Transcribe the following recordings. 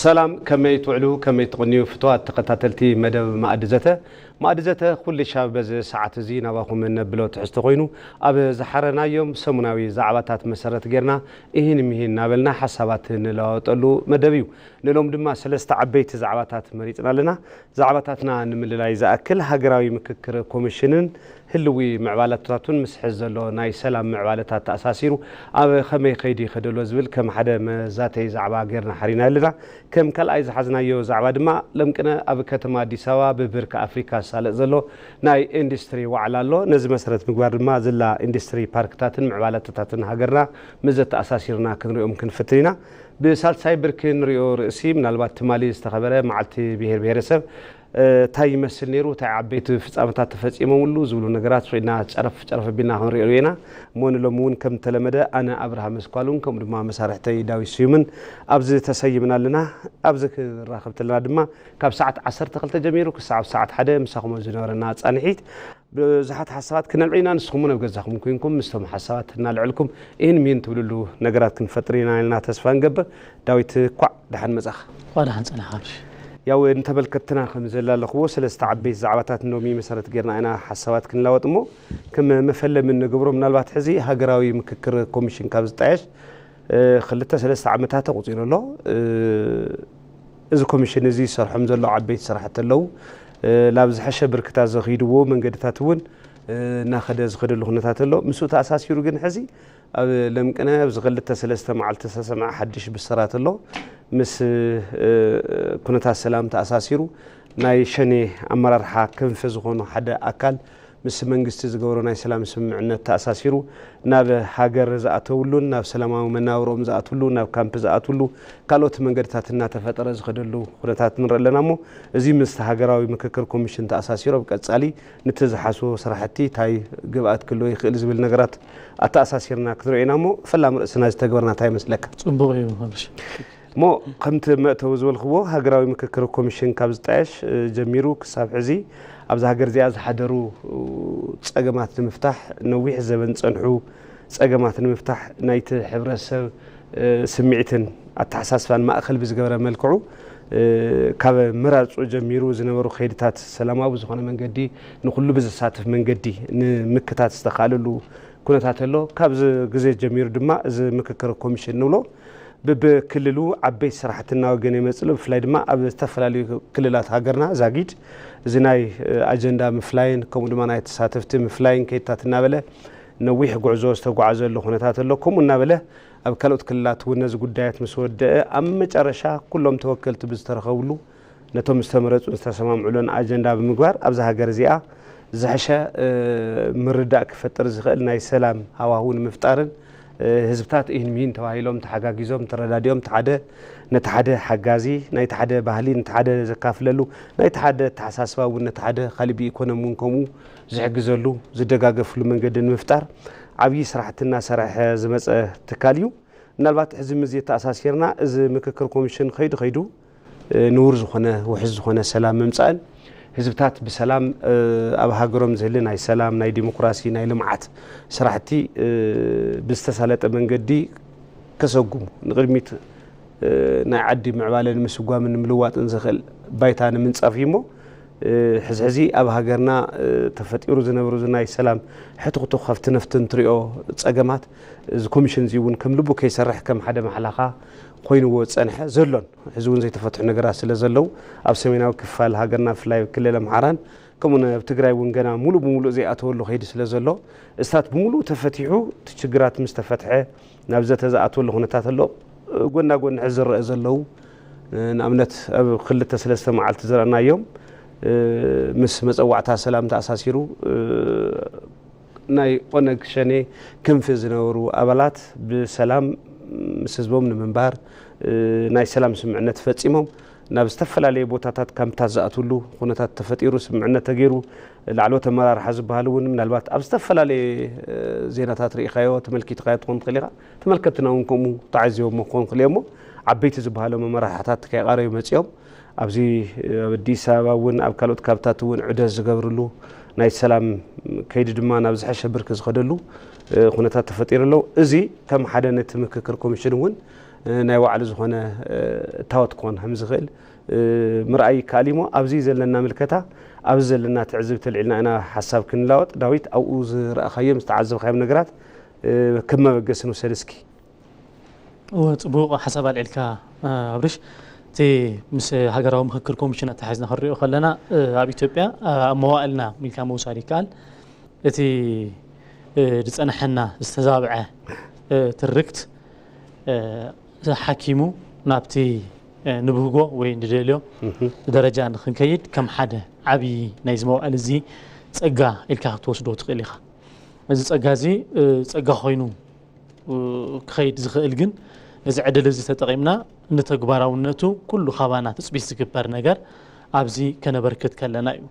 ሰላም፣ ከመይ ትውዕሉ፣ ከመይ ትቕንዩ ፍቱዋት ተኸታተልቲ መደብ ማእዲ ዘተ። ማእዲ ዘተ ኩሉ ሻብ በዚ ሰዓት እዚ ናባኹም እነብሎ ትሕዝቶ ኮይኑ፣ ኣብ ዝሓረናዮም ሰሙናዊ ዛዕባታት መሰረት ጌርና እሂን ምሂን እናበልና ሓሳባት እንለዋወጠሉ መደብ እዩ። ንሎም ድማ ሰለስተ ዓበይቲ ዛዕባታት መሪጽና ኣለና። ዛዕባታትና ንምልላይ ዝኣክል፣ ሃገራዊ ምክክር ኮሚሽንን ህልዊ ምዕባለታቱን ምስ ሕዚ ዘሎ ናይ ሰላም ምዕባለታት ተኣሳሲሩ ኣብ ከመይ ከይዲ ይኸደሎ ዝብል ከም ሓደ መዛተይ ዛዕባ ጌርና ሓሪና ኣለና። ከም ካልኣይ ዝሓዝናዮ ዛዕባ ድማ፣ ለምቅነ ኣብ ከተማ ኣዲስ ኣበባ ብብርኪ ኣፍሪካ ዝሳለጥ ዘሎ ናይ ኢንዱስትሪ ዋዕላ ኣሎ። ነዚ መሰረት ምግባር ድማ ዝላ ኢንዱስትሪ ፓርክታትን ምዕባለታትን ሃገርና ምስ ዘተኣሳሲርና ክንሪኦም ክንፍትን ኢና። ብሳልሳይ ብርኪ ንሪኦ ርእሲ፣ ምናልባት ትማሊ ዝተኸበረ መዓልቲ ብሄር ብሄረሰብ፣ እ፣ እንታይ ይመስል ነይሩ፣ እንታይ ዓበይቲ ፍጻመታት ተፈጺሞምሉ ዝብሉ ነገራት ስኢልና ጨረፍ ጨረፍ ኣቢልና ክንሪኦ ኢና። እሞ ንሎሚ እውን ከም ተለመደ ኣነ ኣብርሃ መስኳሉን ከምኡ ድማ መሳርሕተይ ዳዊት ስዩምን ኣብዚ ተሰይምና ኣለና። ኣብዚ ክራኸብ ተለና ድማ ካብ ሰዓት ዓሰርተ ክልተ ጀሚሩ ክሳብ ሰዓት ሓደ ምሳኹም ዝነበረና ጻንሒት ብዙሓት ሓሳባት ክነልዕል ኢና። ንስኹም እውን ኣብ ገዛኹም ኮይንኩም ምስቶም ሓሳባት እናልዕልኩም ኢን ሚን ትብልሉ ነገራት ክንፈጥር ኢና ኢልና ተስፋ ንገብር። ዳዊት፣ ኳዕ ደሓን መጻኻ። ኳዕ ደሓን ጸናሕ፣ ኣብሽ። ያው፣ ንተመልከትና ከም ዘላለኽዎ ሰለስተ ዓበይቲ ዛዕባታት ሎሚ መሰረት ጌርና ኢና ሓሳባት ክንለዋወጥ እሞ፣ ከም መፈለሚ እንገብሮ፣ ምናልባት ሕዚ ሃገራዊ ምክክር ኮሚሽን ካብ ዝጣየሽ፣ እ፣ ክልተ ሰለስተ ዓመታት ተቑጺሩ ኣሎ። እ፣ እዚ ኮሚሽን እዚ ዝሰርሖም ዘሎ ዓበይቲ ስራሕቲ ኣለዉ። እ፣ ላብ ዝሐሸ ብርክታት ዘኽይድዎ መንገድታት እውን፣ እ፣ እናኸደ ዝኸደሉ ኩነታት ኣሎ። ምስኡ ተኣሳሲሩ ግን ሕዚ ኣብ ለምቅነ ኣብዚ ክልተ ሰለስተ መዓልቲ ዝተሰምዐ ሓድሽ ብስራት ኣሎ። ምስ፣ እ፣ ኩነታት ሰላም ተኣሳሲሩ ናይ ሸኔ ኣመራርሓ ክንፊ ዝኾኑ ሓደ ኣካል ምስ መንግስቲ ዝገበሮ ናይ ሰላም ስምምዕነት ተኣሳሲሩ ናብ ሃገር ዝኣተውሉን ናብ ሰላማዊ መናብሮም ዝኣትውሉ፣ ናብ ካምፕ ዝኣትውሉ ካልኦት መንገድታት እናተፈጠረ ዝኸደሉ ኩነታት ንርኢ ኣለና እሞ፣ እዚ ምስ ሃገራዊ ምክክር ኮሚሽን ተኣሳሲሩ ኣብ ቀጻሊ ንቲ ዝሓስቦ ስራሕቲ እንታይ ግብኣት ክህልዎ ይኽእል ዝብል ነገራት ኣተኣሳሲርና ክትሪኦ ኢና እሞ፣ ፈላም ርእስና ዝተግበርና እንታይ ይመስለካ? ጽቡቕ እዩ፣ ኣብርሽ። እሞ፣ ከምቲ መእተዊ ዝበልክዎ፣ ሃገራዊ ምክክር ኮሚሽን ካብ ዝጣየሽ፣ እ፣ ጀሚሩ ክሳብ ሕዚ ኣብዛ ሃገር እዚኣ ዝሓደሩ፣ እ፣ ጸገማት ንምፍታሕ፣ ነዊሕ ዘበን ዝጸንሑ ጸገማት ንምፍታሕ፣ ናይቲ ሕብረተሰብ፣ እ፣ ስምዒትን ኣተሓሳስባን ማእከል ብዝገበረ መልክዑ፣ እ፣ ካብ ምራጹ ጀሚሩ ዝነበሩ ከይድታት ሰላማዊ ብዝኾነ መንገዲ፣ ንኹሉ ብዘሳትፍ መንገዲ ንምክታት ዝተኻእለሉ ኩነታት ኣሎ። ካብዚ ግዜ ጀሚሩ ድማ እዚ ምክክር ኮሚሽን ንብሎ ብብክልሉ ዓበይቲ ስራሕቲ እናወገነ ይመጽእ ኣሎ። ብፍላይ ድማ ኣብ ዝተፈላለዩ ክልላት ሃገርና ዛጊድ እዚ ናይ፣ እ፣ ኣጀንዳ ምፍላይን ከምኡ ድማ ናይ ተሳተፍቲ ምፍላይን ከይድታት እናበለ ነዊሕ ጉዕዞ ዝተጓዓዘሉ ኩነታት ኣሎ። ከምኡ እናበለ ኣብ ካልኦት ክልላት እውን ነዚ ጉዳያት ምስ ወደአ፣ ኣብ መጨረሻ ኩሎም ተወከልቲ ብዝተረኸብሉ ነቶም ዝተመረጹን ዝተሰማምዑሉን ኣጀንዳ ብምግባር፣ ኣብዛ ሃገር እዚኣ ዝሐሸ፣ እ፣ ምርዳእ ክፈጥር ዝኽእል ናይ ሰላም ሃዋህው ንምፍጣርን፣ እ፣ ህዝብታት ኢሂን ሚሂን ተባሂሎም፣ ተሓጋጊዞም፣ ተረዳዲኦም፣ እቲ ሓደ ነቲ ሓደ ሓጋዚ፣ ናይቲ ሓደ ባህሊ ነቲ ሓደ ዘካፍለሉ፣ ናይቲ ሓደ ኣተሓሳስባ እውን ነቲ ሓደ ካሊእ ብኢኮኖሚ እውን ከምኡ ዝሕግዘሉ፣ ዝደጋገፍሉ መንገዲ ንምፍጣር ዓብዪ ስራሕቲ እናሰርሐ ዝመጸ ትካል እዩ። ምናልባት ሕዚ ምስ ዘተኣሳሲርና፣ እዚ ምክክር ኮሚሽን ከይዱ ከይዱ፣ እ፣ ንቡር ዝኾነ፣ ውሑስ ዝኾነ ሰላም ምምጻእን ህዝብታት ብሰላም፣ እ፣ ኣብ ሃገሮም ዝህሊ ናይ ሰላም፣ ናይ ዲሞክራሲ፣ ናይ ልምዓት ስራሕቲ፣ እ፣ ብዝተሳለጠ መንገዲ ከሰጉሙ፣ ንቕድሚት፣ እ፣ ናይ ዓዲ ምዕባለ ንምስጓምን ንምልዋጥን ዝኽእል ባይታ ንምንጻፍ እዩ እሞ፣ እ፣ ሕዚ ሕዚ ኣብ ሃገርና፣ እ፣ ተፈጢሩ ዝነበሩ እዚ ናይ ሰላም ሕትኹቱኽ፣ ካብቲ ነፍቲ እንትሪኦ ጸገማት፣ እዚ ኮሚሽን እዚ እውን ከም ልቡ ከይሰርሕ ከም ሓደ ማሕላኻ ኮይንዎ ዝጸንሐ ዘሎን ሕዚ እውን ዘይተፈትሑ ነገራት ስለ ዘለዉ፣ ኣብ ሰሜናዊ ክፋል ሃገርና፣ ብፍላይ ኣብ ክልል ኣምሓራን ከምኡ እውን ኣብ ትግራይ እውን ገና ሙሉእ ብሙሉእ ዘይኣተወሉ ከይዲ ስለ ዘሎ፣ እስታት ብምሉእ ተፈቲሑ፣ እቲ ችግራት ምስ ተፈትሐ ናብ ዘተ ዝኣትወሉ ኩነታት ኣሎ። ጎና ጎኒ ሕዚ ዝረአ ዘለዉ፣ ንኣብነት ኣብ ክልተ ሰለስተ መዓልቲ ዝረኣናዮም፣ ምስ መጸዋዕታ ሰላም ተኣሳሲሩ፣ ናይ ኦነግ ሸኔ ክንፊ ዝነበሩ ኣባላት ብሰላም ምስ ህዝቦም ንምንባር ናይ ሰላም ስምምዕነት ፈጺሞም ናብ ዝተፈላለየ ቦታታት ካምፕታት ዝኣትውሉ ኩነታት ተፈጢሩ ስምምዕነት ተገይሩ። ላዕለዎት ኣመራርሓ ዝበሃሉ እውን ምናልባት ኣብ ዝተፈላለየ ዜናታት ርኢኻዮ፣ ተመልኪትካዮ ትኾን ትኽእል ኢኻ። ተመልከትትና እውን ከምኡ ተዓዚቦሞ ክኾኑ ይኽእሉ እዮም እሞ ዓበይቲ ዝበሃሎም ኣመራርሓታት ከይቓረዩ መጺኦም ኣብዚ ኣብ ኣዲስ ኣበባ እውን ኣብ ካልኦት ካብታት እውን ዑደት ዝገብርሉ ናይ ሰላም ከይዲ ድማ ናብ ዝሐሸ ብርኪ ዝኸደሉ ኩነታት ተፈጢሩ ኣለዉ። እዚ ከም ሓደ ነቲ ምክክር ኮሚሽን እውን ናይ ባዕሉ ዝኾነ እታወት ክኾን ከም ዝኽእል ምርኣይ ይከኣል እሞ ኣብዚ ዘለና ምልከታ ኣብዚ ዘለና ትዕዝብቲ ልዒልና ኢና ሓሳብ ክንላወጥ። ዳዊት፣ ኣብኡ ዝረኣኻዮም ዝተዓዘብካዮም ነገራት ከም መበገሲ ንውሰድ እስኪ። እወ፣ ጽቡቕ ሓሳብ ኣልዒልካ ኣብርሽ። እቲ ምስ ሃገራዊ ምክክር ኮሚሽን ኣተሓሒዝና ክንሪኦ ከለና ኣብ ኢትዮጵያ ኣብ መዋእልና ኢልካ ምውሳድ ይከኣል። እቲ ዝጸንሐና ዝተዛብዐ ትርክት ሓኪሙ ናብቲ ንብህጎ ወይ ንደልዮ ደረጃ ንክንከይድ ከም ሓደ ዓብዪ ናይዚ መዋእል እዚ ጸጋ ኢልካ ክትወስዶ ትኽእል ኢኻ። እዚ ጸጋ እዚ ጸጋ ኮይኑ ክኸይድ ዝኽእል ግን ነዚ ዕድል እዚ ተጠቒምና ንተግባራውነቱ ኩሉ ካባና ትጽቢት ዝግበር ነገር ኣብዚ ከነበርክት ከለና እዩ።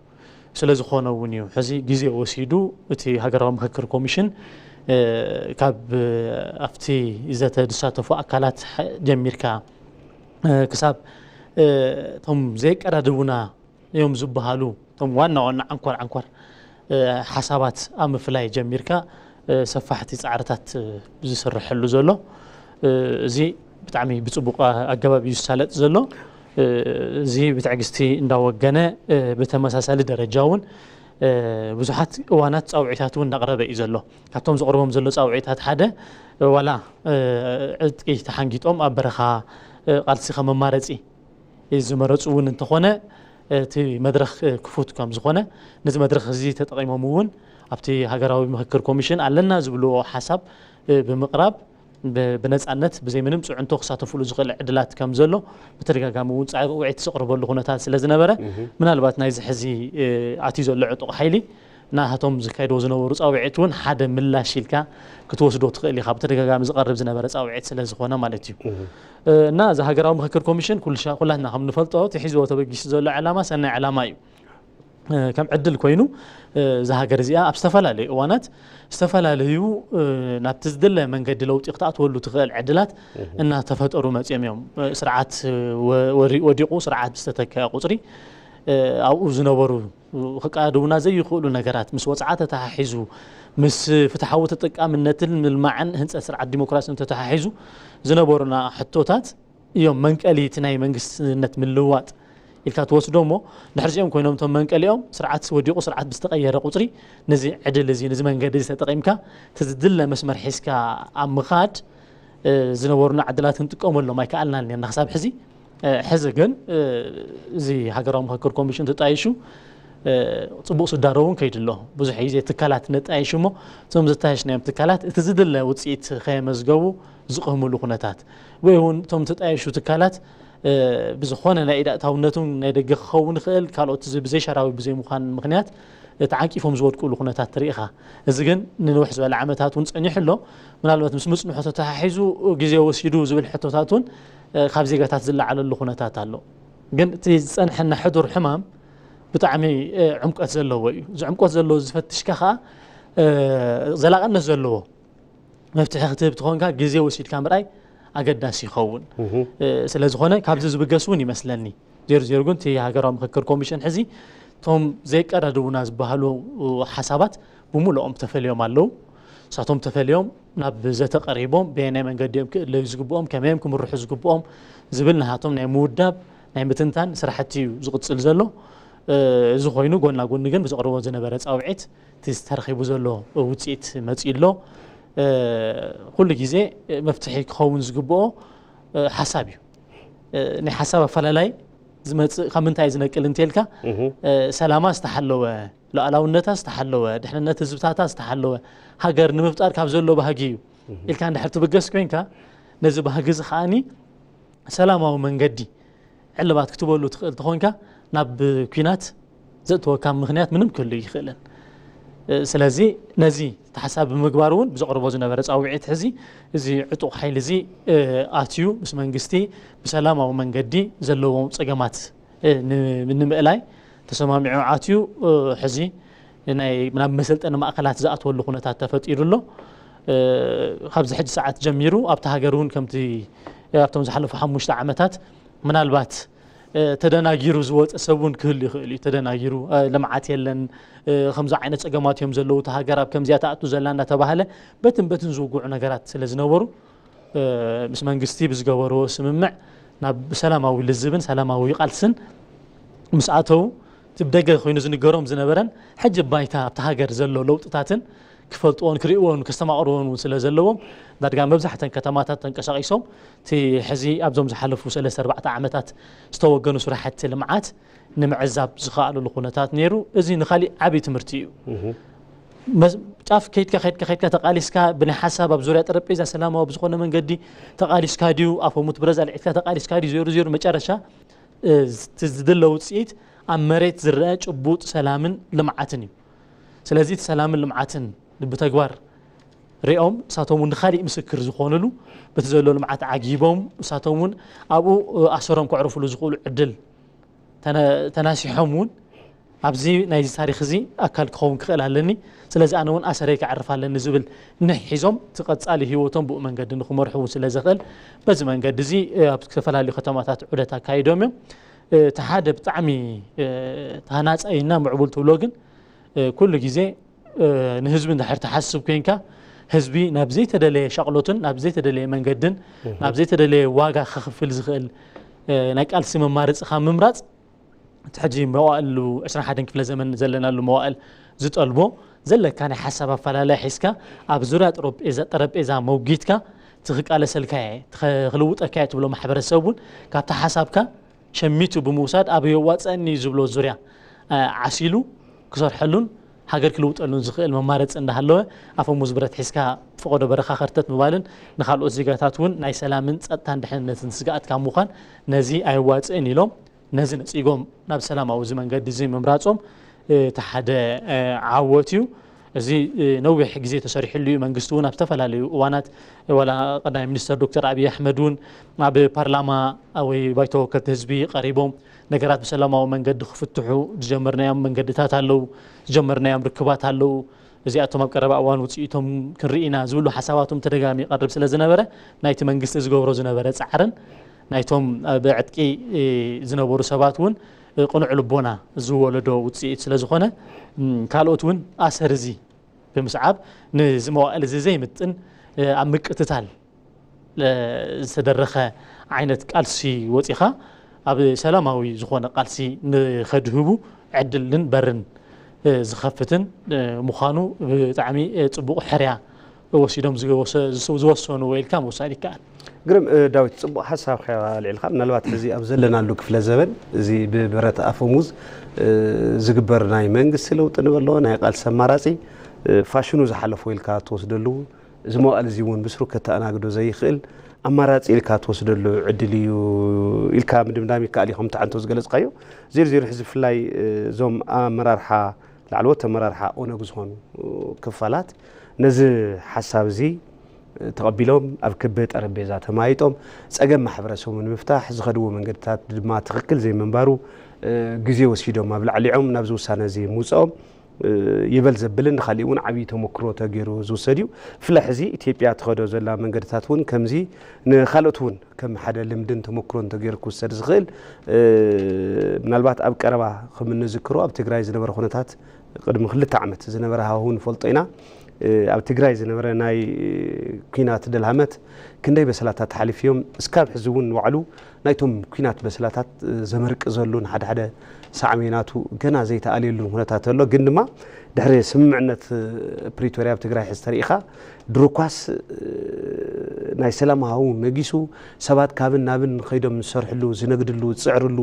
ስለ ዝኾነ እውን እዩ ሕዚ ግዜ ወሲዱ እቲ ሃገራዊ ምክክር ኮሚሽን ካብ ኣብቲ ዘተ ዝሳተፉ ኣካላት ጀሚርካ ክሳብ እቶም ዘይቀዳድቡና እዮም ዝበሃሉ እቶም ዋና ዋና ዓንኳር ዓንኳር ሓሳባት ኣብ ምፍላይ ጀሚርካ ሰፋሕቲ ፃዕርታት ዝስርሐሉ ዘሎ። እዚ ብጣዕሚ ብፅቡቕ ኣገባብ እዩ ዝሳለጥ ዘሎ። እዚ ብትዕግስቲ እንዳወገነ ብተመሳሳሊ ደረጃ እውን ብዙሓት እዋናት ፃውዒታት እውን እንዳቕረበ እዩ ዘሎ። ካብቶም ዘቕርቦም ዘሎ ፃውዒታት ሓደ ዋላ ዕጥቂ ተሓንጊጦም ኣብ በረኻ ቃልሲ ከም መማረፂ ዝመረፁ እውን እንተኾነ እቲ መድረኽ ክፉት ከም ዝኾነ ነዚ መድረኽ እዚ ተጠቒሞም እውን ኣብቲ ሃገራዊ ምክክር ኮሚሽን ኣለና ዝብልዎ ሓሳብ ብምቕራብ ብነፃነት ብዘይ ምንም ፅዕንቶ ክሳተፍሉ ዝኽእል ዕድላት ከም ዘሎ ብተደጋጋሚ እውን ፃውዒት ዘቕርበሉ ኩነታት ስለ ዝነበረ ምናልባት ናይዚ ሕዚ ኣትዩ ዘሎ ዕጡቕ ሓይሊ ናሃቶም ዝካየድዎ ዝነበሩ ፃውዒት እውን ሓደ ምላሽ ኢልካ ክትወስዶ ትኽእል ኢኻ። ብተደጋጋሚ ዝቐርብ ዝነበረ ፃውዒት ስለ ዝኾነ ማለት እዩ። እና እዚ ሃገራዊ ምክክር ኮሚሽን ኩላትና ከም ንፈልጦ እቲ ሒዝዎ ተበጊሱ ዘሎ ዕላማ ሰናይ ዕላማ እዩ። ከም ዕድል ኮይኑ እዛ ሃገር እዚኣ ኣብ ዝተፈላለዩ እዋናት ዝተፈላለዩ ናብቲ ዝድለ መንገዲ ለውጢ ክትኣትወሉ ትኽእል ዕድላት እናተፈጠሩ መፅኦም እዮም። ስርዓት ወዲቑ ስርዓት ብዝተተከአ ቁፅሪ ኣብኡ ዝነበሩ ክቀዳደቡና ዘይኽእሉ ነገራት ምስ ወፅዓ ተተሓሒዙ ምስ ፍትሓዊ ተጠቃምነትን ምልማዕን ህንፀት ስርዓት ዲሞክራሲን ተተሓሒዙ ዝነበሩና ሕቶታት እዮም መንቀሊ እቲ ናይ መንግስትነት ምልውዋጥ ኢልካ ትወስዶ እሞ ድሕር እዚኦም ኮይኖም እቶም መንቀሊኦም ስርዓት ወዲቑ ስርዓት ብዝተቐየረ ቁፅሪ ነዚ ዕድል እዚ ነዚ መንገዲ እዚ ተጠቒምካ እቲ ዝድለ መስመር ሒዝካ ኣብ ምኻድ ዝነበሩና ዕድላት ክንጥቀመሎም ኣይከኣልናን ነርና ክሳብ ሕዚ። ሕዚ ግን እዚ ሃገራዊ ምክክር ኮሚሽን ተጣይሹ ፅቡቕ ስዳሮ እውን ከይዱ ኣሎ። ብዙሕ ግዜ ትካላት ነጣይሹ እሞ እዞም ዘጣየሽናዮም ትካላት እቲ ዝድለ ውፅኢት ከየመዝገቡ ዝቕህምሉ ኩነታት ወይ እውን እቶም ተጣየሹ ትካላት ብዝኾነ ናይ ኢዳእታውነቱን ናይ ደገ ክኸውን ይኽእል ካልኦት ብዘይሸራዊ ብዘይምዃን ምክንያት ተዓንቂፎም ዝወድቁሉ ኩነታት ትርኢ ኢኻ። እዚ ግን ንንውሕ ዝበለ ዓመታት እውን ጸኒሑ ኣሎ። ምናልባት ምስ ምጽንሑ ተተሓሒዙ ግዜ ወሲዱ ዝብል ሕቶታት እውን ካብ ዜጋታት ዝለዓለሉ ኩነታት ኣሎ። ግን እቲ ዝጸንሐና ሕዱር ሕማም ብጣዕሚ ዕምቀት ዘለዎ እዩ። እዚ ዕምቀት ዘለዎ ዝፈትሽካ ከዓ ዘላቕነት ዘለዎ መፍትሒ ክትህብ ትኾንካ ግዜ ወሲድካ ምርኣይ ኣገዳሲ ይኸውን። ስለ ዝኾነ ካብዚ ዝብገስ እውን ይመስለኒ። ዜሩ ዜሩ ግን እቲ ሃገራዊ ምክክር ኮሚሽን ሕዚ እቶም ዘይቀዳድቡና ዝበሃሉ ሓሳባት ብምልኦም ተፈልዮም ኣለዉ። ንሳቶም ተፈልዮም ናብ ዘተ ቀሪቦም በየናይ መንገዲ እዮም ክእለዩ ዝግብኦም፣ ከመይ እዮም ክምርሑ ዝግብኦም ዝብል ንሃቶም ናይ ምውዳብ ናይ ምትንታን ስራሕቲ እዩ ዝቕፅል ዘሎ። እዚ ኮይኑ ጎና ጎኒ ግን ብዘቕርቦ ዝነበረ ፃውዒት እቲ ተረኺቡ ዘሎ ውፅኢት መፂኡ ኣሎ። ኩሉ ግዜ መፍትሒ ክኸውን ዝግብኦ ሓሳብ እዩ። ናይ ሓሳብ ኣፈላላይ ዝመፅእ ካብ ምንታይ ዝነቅል እንተልካ ሰላማ ዝተሓለወ ሉዓላውነታ ዝተሓለወ ድሕንነት ህዝብታታ ዝተሓለወ ሃገር ንምፍጣር ካብ ዘሎ ባህጊ እዩ ኢልካ እንድሕር ትብገስ ኮይንካ ነዚ ባህጊ እዚ ከዓኒ ሰላማዊ መንገዲ ዕልባት ክትበሉ ትኽእል ተኾንካ ናብ ኲናት ዘእተወካ ምኽንያት ምንም ክህሉ ይኽእልን። ስለዚ ነዚ ተሓሳቢ ብምግባር እውን ብዘቕርቦ ዝነበረ ፃውዒት ሕዚ እዚ ዕጡቕ ሓይሊ እዚ ኣትዩ ምስ መንግስቲ ብሰላማዊ መንገዲ ዘለዎም ፀገማት ንምእላይ ተሰማሚዑ ኣትዩ ሕዚ ናይ ናብ መሰልጠኒ ማእከላት ዝኣትወሉ ኩነታት ተፈጢሩ ኣሎ። ካብዚ ሕጂ ሰዓት ጀሚሩ ኣብቲ ሃገር እውን ከምቲ ኣብቶም ዝሓለፉ ሓሙሽተ ዓመታት ምናልባት ተደናጊሩ ዝወፀ ሰብ እውን ክህሉ ይኽእል እዩ። ተደናጊሩ ልምዓት የለን፣ ከምዚ ዓይነት ፀገማት እዮም ዘለዉ፣ እታ ሃገር ኣብ ከምዚኣ ትኣቱ ዘላ እናተባህለ በትን በትን ዝውግዑ ነገራት ስለ ዝነበሩ፣ ምስ መንግስቲ ብዝገበርዎ ስምምዕ ናብ ሰላማዊ ልዝብን ሰላማዊ ቃልስን ምስ ኣተዉ፣ እቲ ብደገ ኮይኑ ዝንገሮም ዝነበረን ሕጂ ባይታ ኣብቲ ሃገር ዘሎ ለውጥታትን ክፈልጥዎን ክርእይዎን ከስተማቕርዎን እውን ስለ ዘለዎም፣ ዳርጋ መብዛሕተን ከተማታት ተንቀሳቒሶም እቲ ሕዚ ኣብዞም ዝሓለፉ ሰለስተ ኣርባዕተ ዓመታት ዝተወገኑ ስራሕቲ ልምዓት ንምዕዛብ ዝኸኣሉሉ ኩነታት ነይሩ። እዚ ንኻሊእ ዓብዪ ትምህርቲ እዩ። ጫፍ ከይድካ ከይድካ ከይድካ ተቓሊስካ ብናይ ሓሳብ ኣብ ዙርያ ጠረጴዛ ሰላማዊ ብዝኾነ መንገዲ ተቓሊስካ ድዩ፣ ኣፈሙት ብረዛ ልዒትካ ተቓሊስካ ድዩ፣ ዜሩ ዜሩ መጨረሻ እቲ ዝድለ ውፅኢት ኣብ መሬት ዝረአ ጭቡጥ ሰላምን ልምዓትን እዩ። ስለዚ እቲ ሰላምን ልምዓትን ብተግባር ሪኦም እሳቶም እውን ንኻሊእ ምስክር ዝኾኑሉ፣ በቲ ዘሎ ልምዓት ዓጊቦም እሳቶም እውን ኣብኡ ኣሰሮም ከዕርፉሉ ዝኽእሉ ዕድል ተናሲሖም እውን ኣብዚ ናይዚ ታሪኽ እዚ ኣካል ክኸውን ክኽእል ኣለኒ፣ ስለዚ ኣነ እውን ኣሰረይ ከዕርፍ ኣለኒ ዝብል ኒሕ ሒዞም እቲ ቀፃሊ ህይወቶም ብኡ መንገዲ ንክመርሑ እውን ስለ ዘኽእል በዚ መንገዲ እዚ ኣብ ዝተፈላለዩ ከተማታት ዑደት ኣካይዶም እዮም። እቲ ሓደ ብጣዕሚ ተሃናፃይና ምዕቡል ትብሎ ግን ኩሉ ግዜ ንህዝቢ እንድሕር ትሓስብ ኮይንካ ህዝቢ ናብ ዘይተደለየ ሻቕሎትን ናብ ዘይተደለየ መንገድን ናብ ዘይተደለየ ዋጋ ክኽፍል ዝኽእል ናይ ቃልሲ መማርፅኻ ምምራፅ እቲ ሕጂ መዋእሉ ዕስራን ሓደን ክፍለ ዘመን ዘለናሉ መዋእል ዝጠልቦ ዘለካ ናይ ሓሳብ ኣፈላለያ ሒዝካ ኣብ ዙርያ ጠረጴዛ መውጊትካ እቲ ክቃለሰልካየ ክልውጠካየ ትብሎ ማሕበረሰብ እውን ካብቲ ሓሳብካ ሸሚቱ ብምውሳድ ኣበይ የዋፅአኒ እዩ ዝብሎ ዙርያ ዓሲሉ ክሰርሐሉን ሃገር ክልውጠሉን ዝኽእል መማረፂ እንዳሃለወ ኣፈሙዝ ብረት ሒዝካ ፈቐዶ በረኻ ከርተት ምባልን ንካልኦት ዜጋታት እውን ናይ ሰላምን ፀጥታን ድሕንነትን ስግኣት ካብ ምዃን ነዚ ኣየዋፅእን ኢሎም ነዚ ነፂጎም ናብ ሰላማዊ እዚ መንገዲ እዚ ምምራፆም እቲ ሓደ ዓወት እዩ። እዚ ነዊሕ ግዜ ተሰሪሕሉ እዩ። መንግስቲ እውን ኣብ ዝተፈላለዩ እዋናት ዋላ ቀዳማይ ሚኒስተር ዶክተር ኣብይ ኣሕመድ እውን ኣብ ፓርላማ ወይ ባይቶ ወከልቲ ህዝቢ ቀሪቦም ነገራት ብሰላማዊ መንገዲ ክፍትሑ ዝጀመርናዮም መንገድታት ኣለዉ፣ ዝጀመርናዮም ርክባት ኣለዉ። እዚኣቶም ኣብ ቀረባ እዋን ውፅኢቶም ክንርኢ ኢና ዝብሉ ሓሳባቶም ተደጋሚ ይቐርብ ስለ ዝነበረ ናይቲ መንግስቲ ዝገብሮ ዝነበረ ፃዕርን ናይቶም ብዕጥቂ ዝነበሩ ሰባት እውን ቅኑዕ ልቦና ዝወለዶ ውፅኢት ስለ ዝኾነ ካልኦት እውን ኣሰር እዚ ብምስዓብ ንዚ መዋእል እዚ ዘይምጥን ኣብ ምቅትታል ዝተደረኸ ዓይነት ቃልሲ ወፂኻ ኣብ ሰላማዊ ዝኾነ ቃልሲ ንኸድህቡ ዕድልን በርን ዝኸፍትን ምዃኑ ብጣዕሚ ፅቡቕ ሕርያ ወሲዶም ዝወሰንዎ ኢልካ ምውሳድ ይከኣል። ግርም ዳዊት፣ ፅቡቕ ሓሳብ ኸ ልዕልካ ምናልባት ሕዚ ኣብ ዘለናሉ ክፍለ ዘበን እዚ ብብረት ኣፈሙዝ ዝግበር ናይ መንግስቲ ለውጢ ንበሎ ናይ ቃልሲ ኣማራፂ ፋሽኑ ዝሓለፎ ኢልካ ትወስደሉ እዚ መዋእል እዚ እውን ብስሩ ከተኣናግዶ ዘይኽእል ኣማራፂ ኢልካ ትወስደሉ ዕድል እዩ ኢልካ ምድምዳም ይከኣል እዩ። ከምቲ ዓንቶ ዝገለፅካዮ ዜሩ ዜሩ ሕዚ ብፍላይ እዞም ኣመራርሓ ላዕለዎት ኣመራርሓ ኦነግ ዝኾኑ ክፋላት ነዚ ሓሳብ እዚ ተቐቢሎም ኣብ ክቢ ጠረጴዛ ተማይጦም ፀገም ማሕበረሰቡ ንምፍታሕ ዝኸድዎ መንገድታት ድማ ትኽክል ዘይምንባሩ ግዜ ወሲዶም ኣብ ላዕሊዖም ናብዚ ውሳነ እዚ ምውፅኦም ይበል ዘብልን ንካሊእ እውን ዓብዪ ተመክሮ ተገይሩ ዝውሰድ እዩ። ብፍላይ ሕዚ ኢትዮጵያ ትኸዶ ዘላ መንገድታት እውን ከምዚ ንካልኦት እውን ከም ሓደ ልምድን ተመክሮን ተገይሩ ክውሰድ ዝኽእል ምናልባት ኣብ ቀረባ ከም እንዝክሮ ኣብ ትግራይ ዝነበረ ኩነታት ቅድሚ ክልተ ዓመት ዝነበረ ሃሁ ንፈልጦ ኢና። ኣብ ትግራይ ዝነበረ ናይ ኲናት ደልሃመት ክንደይ በሰላታት ሓሊፍዮም እስካብ ሕዚ እውን ንባዕሉ ናይቶም ኲናት በሰላታት ዘመርቅዘሉን ሓደ ሓደ ሳዕቤናቱ ገና ዘይተኣልየሉን ኩነታት ኣሎ። ግን ድማ ድሕሪ ስምምዕነት ፕሪቶርያ ኣብ ትግራይ ሕዚ ተሪኢኻ ድርኳስ ናይ ሰላም ሃው ነጊሱ ሰባት ካብን ናብን ከይዶም ዝሰርሕሉ ዝነግድሉ ዝፅዕርሉ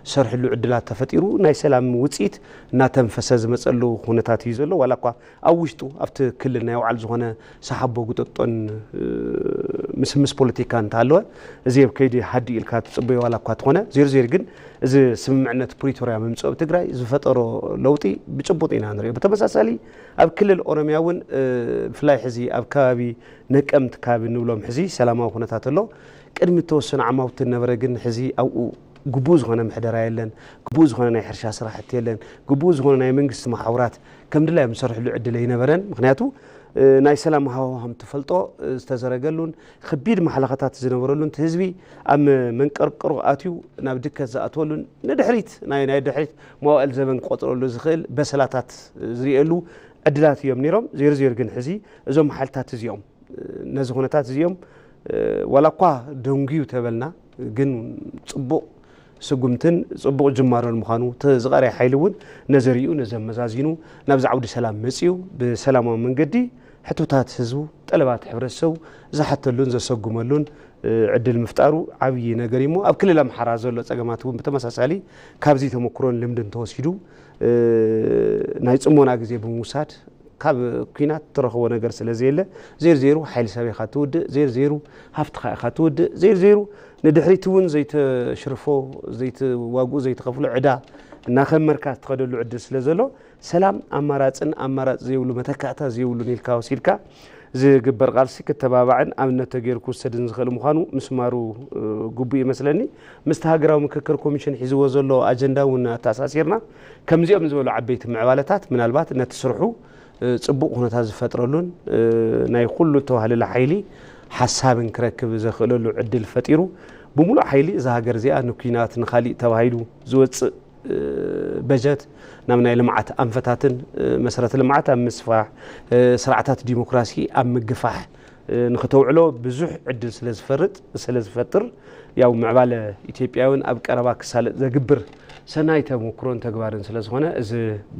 ዝሰርሕሉ ዕድላት ተፈጢሩ ናይ ሰላም ውፅኢት እናተንፈሰ ዝመፀሉ ኩነታት እዩ ዘሎ። ዋላ እኳ ኣብ ውሽጡ ኣብቲ ክልል ናይ ባዕሉ ዝኾነ ሰሓቦ ጉጠጦን ምስምስ ፖለቲካ እንተሃለወ እዚ ኣብ ከይዲ ሃዲ ኢልካ ትፅበዮ ዋላ እኳ ትኾነ ዜሩ ዜሩ ግን እዚ ስምምዕነት ፕሪቶርያ ምምፅኦ ኣብ ትግራይ ዝፈጠሮ ለውጢ ብጭቡጥ ኢና ንሪኦ። ብተመሳሳሊ ኣብ ክልል ኦሮሚያ እውን ብፍላይ ሕዚ ኣብ ከባቢ ነቀምት ከባቢ ንብሎም ሕዚ ሰላማዊ ኩነታት ኣሎ። ቅድሚ ተወሰኑ ዓማውቲ ነበረ ግን ሕዚ ኣብኡ ግቡእ ዝኾነ ምሕደራ የለን፣ ግቡእ ዝኾነ ናይ ሕርሻ ስራሕቲ የለን፣ ግቡእ ዝኾነ ናይ መንግስቲ መሓውራት ከም ድላዮም ዝሰርሕሉ ዕድል ኣይነበረን። ምክንያቱ ናይ ሰላም ሃዋሁ ከም ትፈልጦ ዝተዘረገሉን ከቢድ ማሕለኻታት ዝነበረሉን፣ እቲ ህዝቢ ኣብ መንቀርቅሩ ኣትዩ ናብ ድከት ዝኣትወሉን ንድሕሪት ናይ ናይ ድሕሪት መዋእል ዘበን ክቆፅረሉ ዝኽእል በሰላታት ዝርእየሉ ዕድላት እዮም ነይሮም። ዜሩ ዜሩ ግን ሕዚ እዞም ሓይልታት እዚኦም ነዚ ኩነታት እዚኦም ዋላ እኳ ደንጉዩ ተበልና፣ ግን ፅቡቕ ስጉምትን ፅቡቕ ጅማሮን ምዃኑ፣ እቲ ዝቐረየ ሓይሊ እውን ነዚ ሪኡ፣ ነዚ ኣመዛዚኑ ናብዚ ዓውዲ ሰላም መፂኡ ብሰላማዊ መንገዲ ሕቶታት ህዝቡ፣ ጠለባት ሕብረተሰቡ ዝሓተሉን ዘሰጉመሉን ዕድል ምፍጣሩ ዓብዪ ነገር እዩ። እሞ ኣብ ክልል ኣምሓራ ዘሎ ፀገማት እውን ብተመሳሳሊ ካብዚ ተመክሮን ልምድን ተወሲዱ ናይ ፅሞና ግዜ ብምውሳድ ካብ ኲናት ትረኽቦ ነገር ስለ ዘየለ፣ ዜር ዜሩ ሓይሊ ሰብ ኢኻ ትውድእ፣ ዜር ዜሩ ሃፍትኻ ኢኻ ትውድእ፣ ዜር ዜሩ ንድሕሪት እውን ዘይተሽርፎ፣ ዘይትዋግኡ፣ ዘይትኸፍሎ ዕዳ እናኸመርካ ትኸደሉ ዕድል ስለ ዘሎ፣ ሰላም ኣማራፅን ኣማራፂ ዘይብሉ መተካእታ ዘይብሉን ኢልካ ወሲድካ ዝግበር ቃልሲ ክተባባዕን ኣብነት ተገይሩ ክውሰድን ዝኽእል ምዃኑ ምስማሩ ግቡእ ይመስለኒ። ምስቲ ሃገራዊ ምክክር ኮሚሽን ሒዝዎ ዘሎ ኣጀንዳ እውን ኣተኣሳሲርና ከምዚኦም ዝበሉ ዓበይቲ ምዕባለታት ምናልባት ነቲ ስርሑ ፅቡቕ ኩነታት ዝፈጥረሉን ናይ ኩሉ ተዋህልለ ሓይሊ ሓሳብን ክረክብ ዘኽእለሉ ዕድል ፈጢሩ ብምሉእ ሓይሊ እዛ ሃገር እዚኣ ንኲናት ንኻሊእ ተባሂሉ ዝወፅእ በጀት ናብ ናይ ልምዓት ኣንፈታትን መሰረተ ልምዓት ኣብ ምስፋሕ ስርዓታት ዲሞክራሲ ኣብ ምግፋሕ ንክተውዕሎ ብዙሕ ዕድል ስለዝፈርጥ ስለዝፈጥር ያው ምዕባለ ኢትዮጵያውን ኣብ ቀረባ ክሳለጥ ዘግብር ሰናይ ተመክሮን ተግባርን ስለዝኾነ እዚ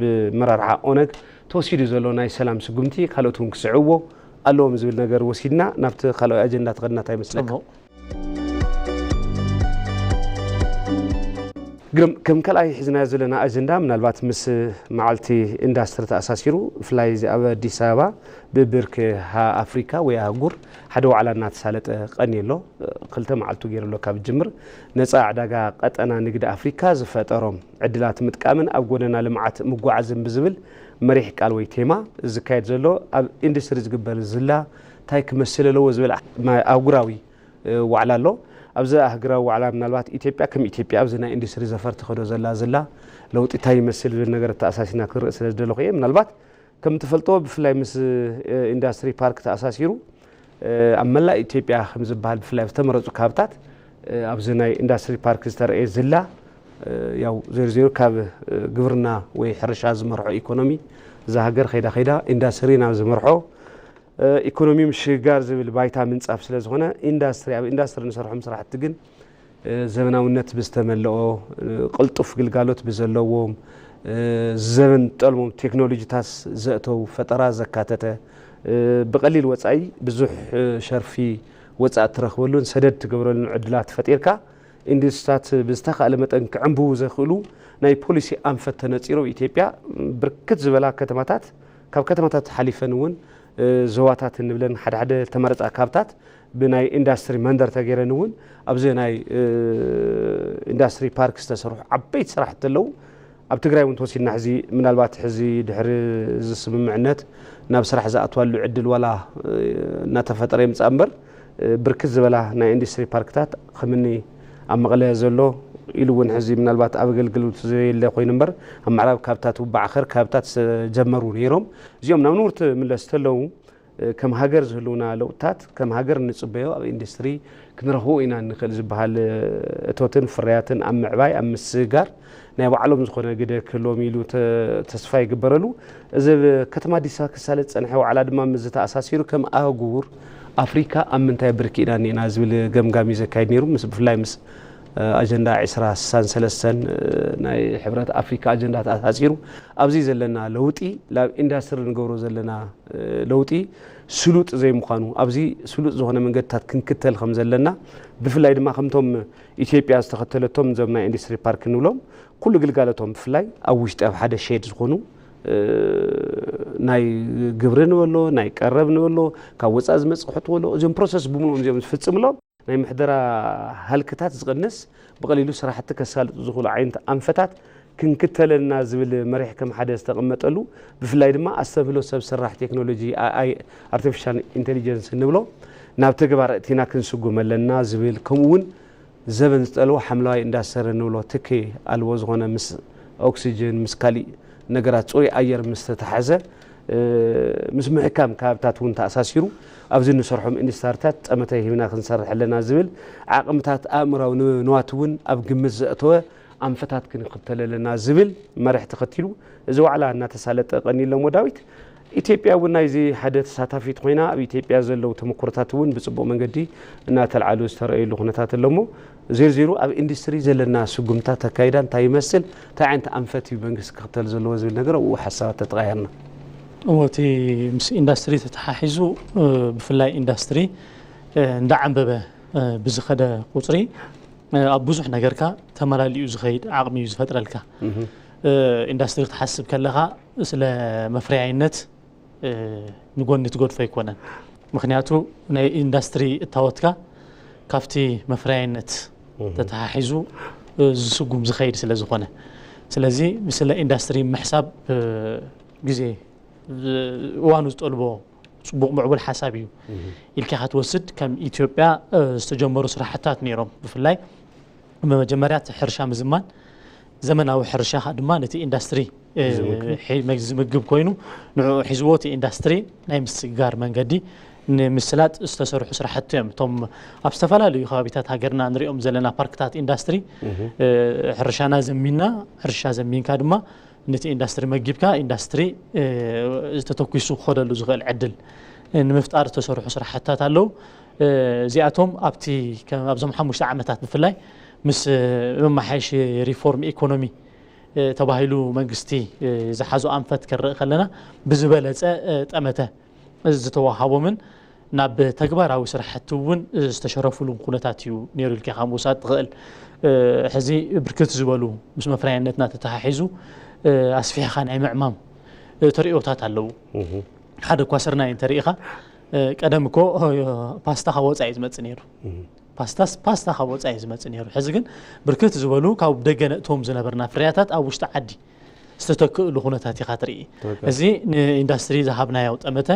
ብመራርሓ ኦነግ ተወሲዱ ዘሎ ናይ ሰላም ስጉምቲ ካልኦት እውን ክስዕብዎ ኣለዎም ዝብል ነገር ወሲድና ናብቲ ካልኣዊ ኣጀንዳ ተኸድናታ ይመስለካ። ግርም፣ ከም ካልኣይ ሒዝናዮ ዘለና ኣጀንዳ ምናልባት ምስ መዓልቲ ኢንዳስትሪ ተኣሳሲሩ፣ ብፍላይ እዚ ኣብ ኣዲስ ኣበባ ብብርኪ ኣፍሪካ ወይ ኣህጉር ሓደ ዋዕላ እናተሳለጠ ቀንዩ ኣሎ። ክልተ መዓልቱ ገይሩ ኣሎ ካብ ጅምር። ነፃ ዕዳጋ ቀጠና ንግዲ ኣፍሪካ ዝፈጠሮም ዕድላት ምጥቃምን ኣብ ጎደና ልምዓት ምጓዓዝን ብዝብል መሪሕ ቃል ወይ ቴማ ዝካየድ ዘሎ ኣብ ኢንዱስትሪ ዝግበር ዝላ እንታይ ክመስል ኣለዎ ዝብል ኣህጉራዊ ዋዕላ ኣሎ። ኣብዚ ኣህጉራዊ ዋዕላ ምናልባት ኢትዮጵያ ከም ኢትዮጵያ ኣብዚ ናይ ኢንዱስትሪ ዘፈር ትኸዶ ዘላ ዘላ ለውጢ እንታይ ይመስል ዝብል ነገር ተኣሳሲና ክርኢ ስለ ዝደለኹ እየ። ምናልባት ከም ትፈልጦ ብፍላይ ምስ ኢንዳስትሪ ፓርክ ተኣሳሲሩ ኣብ መላእ ኢትዮጵያ ከም ዝበሃል ብፍላይ ዝተመረፁ ካብታት ኣብዚ ናይ ኢንዳስትሪ ፓርክ ዝተረእየ ዝላ ያው ዜሮ ዜሮ ካብ ግብርና ወይ ሕርሻ ዝመርሖ ኢኮኖሚ እዛ ሃገር ከይዳ ከይዳ ኢንዳስትሪ ናብ ዝመርሖ ኢኮኖሚ ምሽግጋር ዝብል ባይታ ምንፃፍ ስለ ዝኾነ ኢንዳስትሪ ኣብ ኢንዳስትሪ ንሰርሖም ስራሕቲ ግን ዘመናውነት ብዝተመልኦ ቅልጡፍ ግልጋሎት ብዘለዎም ዘበን ጠልሞም ቴክኖሎጂታት ዘእተው ፈጠራ ዘካተተ ብቐሊል ወፃኢ ብዙሕ ሸርፊ ወፃእ ትረኽበሉን ሰደድ ትገብረሉን ዕድላት ፈጢርካ ኢንዱስትሪታት ብዝተኻእለ መጠን ክዕንብቡ ዘኽእሉ ናይ ፖሊሲ ኣንፈት ተነፂሩ ኢትዮጵያ ብርክት ዝበላ ከተማታት ካብ ከተማታት ሓሊፈን እውን ዞባታት እንብለን ሓደ ሓደ ተመረፃ ካብታት ብናይ ኢንዳስትሪ መንደር ተገይረን እውን ኣብዚ ናይ ኢንዳስትሪ ፓርክ ዝተሰርሑ ዓበይቲ ስራሕቲ ኣለዉ። ኣብ ትግራይ እውን ተወሲድና ሕዚ ምናልባት ሕዚ ድሕሪ እዚ ስምምዕነት ናብ ስራሕ ዝኣትዋሉ ዕድል ዋላ እናተፈጠረ ይምፃእ እምበር ብርክት ዝበላ ናይ ኢንዱስትሪ ፓርክታት ከምኒ ኣብ መቐለ ዘሎ ኢሉ እውን ሕዚ ምናልባት ኣብ ኣገልግሎት ዘየለ ኮይኑ እምበር ኣብ ምዕራብ ካብታት ውባዕ ኣኸር ካብታት ዝተጀመሩ ነይሮም። እዚኦም ናብ ንቡር ክምለሱ ተለዉ ከም ሃገር ዝህልውና ለውጥታት ከም ሃገር እንፅበዮ ኣብ ኢንዱስትሪ ክንረኽቦ ኢና እንኽእል ዝበሃል እቶትን ፍርያትን ኣብ ምዕባይ ኣብ ምስግጋር ናይ ባዕሎም ዝኾነ ግደ ክህልዎም ኢሉ ተስፋ ይግበረሉ። እዚ ኣብ ከተማ ኣዲስ ኣበባ ክሳለጥ ዝፀንሐ ዋዕላ ድማ ምስዚ ተኣሳሲሩ ከም ኣህጉር ኣፍሪካ ኣብ ምንታይ ብርኪ ኢና እኒአና ዝብል ገምጋም እዩ ዘካይድ ነይሩ። ምስ ብፍላይ ምስ ኣጀንዳ ዕስራ ስሳን ሰለስተን ናይ ሕብረት ኣፍሪካ ኣጀንዳ ተኣሳሲሩ ኣብዚ ዘለና ለውጢ ናብ ኢንዳስትሪ ንገብሮ ዘለና ለውጢ ስሉጥ ዘይምዃኑ ኣብዚ ስሉጥ ዝኾነ መንገድታት ክንክተል ከም ዘለና ብፍላይ ድማ ከምቶም ኢትዮጵያ ዝተኸተለቶም እዞም ናይ ኢንዱስትሪ ፓርክ ንብሎም ኩሉ ግልጋሎቶም ብፍላይ ኣብ ውሽጢ ኣብ ሓደ ሼድ ዝኾኑ ናይ ግብሪ ንበሎ ናይ ቀረብ ንበሎ ካብ ወፃኢ ዝመፅእ ሕቶ በሎ እዞም ፕሮሰስ ብምሉኦም እዚኦም ዝፍፅምሎም ናይ ምሕደራ ሃልክታት ዝቕንስ ብቐሊሉ ስራሕቲ ከሳልጡ ዝኽእሉ ዓይነት ኣንፈታት ክንክተለና ዝብል መሪሕ ከም ሓደ ዝተቐመጠሉ ብፍላይ ድማ ኣስተብህሎ ሰብ ሰራሕ ቴክኖሎጂ ኣይ ኣርቲፊሻል ኢንቴሊጀንስ እንብሎ ናብ ተግባር እቲና ክንስጉም ኣለና ዝብል ከምኡ እውን ዘበን ዝጠልቦ ሓምለዋይ ኢንዳስተሪ እንብሎ ትኪ ኣልቦ ዝኾነ ምስ ኦክሲጅን ምስ ካሊእ ነገራት ፅሩይ ኣየር ምስ ተተሓዘ ምስ ምሕካም ከባብታት እውን ተኣሳሲሩ ኣብዚ ንሰርሖም ኢንዱስትሪታት ጠመተ ሂብና ክንሰርሕ ኣለና ዝብል ዓቕምታት ኣእምራዊ ንዋት እውን ኣብ ግምት ዘእተወ ኣንፈታት ክንኽተል ኣለና ዝብል መርሕ ተኸቲሉ እዚ ዋዕላ እናተሳለጠ ቀኒሎሞ ዳዊት። ኢትዮጵያ እውን ናይዚ ሓደ ተሳታፊት ኮይና ኣብ ኢትዮጵያ ዘለዉ ተመክሮታት እውን ብፅቡቕ መንገዲ እናተልዓሉ ዝተረኣየሉ ኩነታት ኣለሞ። ዜርዜሩ ኣብ ኢንዱስትሪ ዘለና ስጉምታት ኣካይዳ እንታይ ይመስል፣ እንታይ ዓይነት ኣንፈት እዩ መንግስቲ ክኽተል ዘለዎ ዝብል ነገር ኣብኡ ሓሳባት ተጠቓየርና። እዎ፣ እቲ ምስ ኢንዱስትሪ ተተሓሒዙ ብፍላይ ኢንዱስትሪ እንዳዓንበበ ብዝኸደ ቁፅሪ ኣብ ብዙሕ ነገርካ ተመላሊኡ ዝኸይድ ዓቕሚ እዩ ዝፈጥረልካ። ኢንዱስትሪ ክትሓስብ ከለኻ ስለ መፍረያይነት ንጎኒ ትገድፎ ኣይኮነን። ምክንያቱ ናይ ኢንዱስትሪ እታወትካ ካብቲ መፍረያይነት ተተሓሒዙ ዝስጉም ዝኸይድ ስለ ዝኾነ፣ ስለዚ ስለ ኢንዱስትሪ ምሕሳብ ግዜ እዋኑ ዝጠልቦ ጽቡቕ ምዕቡል ሓሳብ እዩ ኢልካ ክትወስድ፣ ከም ኢትዮጵያ ዝተጀመሩ ስራሕታት ነይሮም። ብፍላይ ብመጀመርያ እቲ ሕርሻ ምዝማን፣ ዘመናዊ ሕርሻ ድማ ነቲ ኢንዱስትሪ ዝምግብ ኮይኑ፣ ንዕኡ ሒዝዎ እቲ ኢንዱስትሪ ናይ ምስግጋር መንገዲ ንምስላጥ ዝተሰርሑ ስራሕቲ እዮም። እቶም ኣብ ዝተፈላለዩ ከባቢታት ሃገርና ንሪኦም ዘለና ፓርክታት ኢንዱስትሪ፣ ሕርሻና ዘሚንና፣ ሕርሻ ዘሚንካ ድማ ነቲ ኢንዱስትሪ መጊብካ ኢንዱስትሪ ተተኪሱ ክኸደሉ ዝኽእል ዕድል ንምፍጣር ዝተሰርሑ ስራሕትታት ኣለዉ። እዚኣቶም ኣብቲ ኣብዞም ሓሙሽተ ዓመታት ብፍላይ ምስ መመሓየሺ ሪፎርም ኢኮኖሚ ተባሂሉ መንግስቲ ዝሓዞ ኣንፈት ክንርኢ ከለና ብዝበለፀ ጠመተ ዝተዋሃቦምን ናብ ተግባራዊ ስራሕቲ እውን ዝተሸረፉሉ ኩነታት እዩ ነይሩ ኢልካ ካብ ምውሳድ ትኽእል። ሕዚ ብርክት ዝበሉ ምስ መፍረያይነትና ተተሓሒዙ ኣስፊሕኻ ናይ ምዕማም ተርእዮታት ኣለዉ። ሓደ እኳ ስርናይ እንተርኢኻ ቀደም እኮ ፓስታ ካብ ወፃኢ እዩ ዝመፅእ ነይሩ። ፓስታስ ፓስታ ካብ ወፃኢ እዩ ዝመፅእ ነይሩ። ሕዚ ግን ብርክት ዝበሉ ካብ ደገ ነእትዎም ዝነበርና ፍርያታት ኣብ ውሽጢ ዓዲ ዝተተክእሉ ኩነታት ኢኻ ትርኢ። እዚ ንኢንዱስትሪ ዝሃብናዮ ጠመተ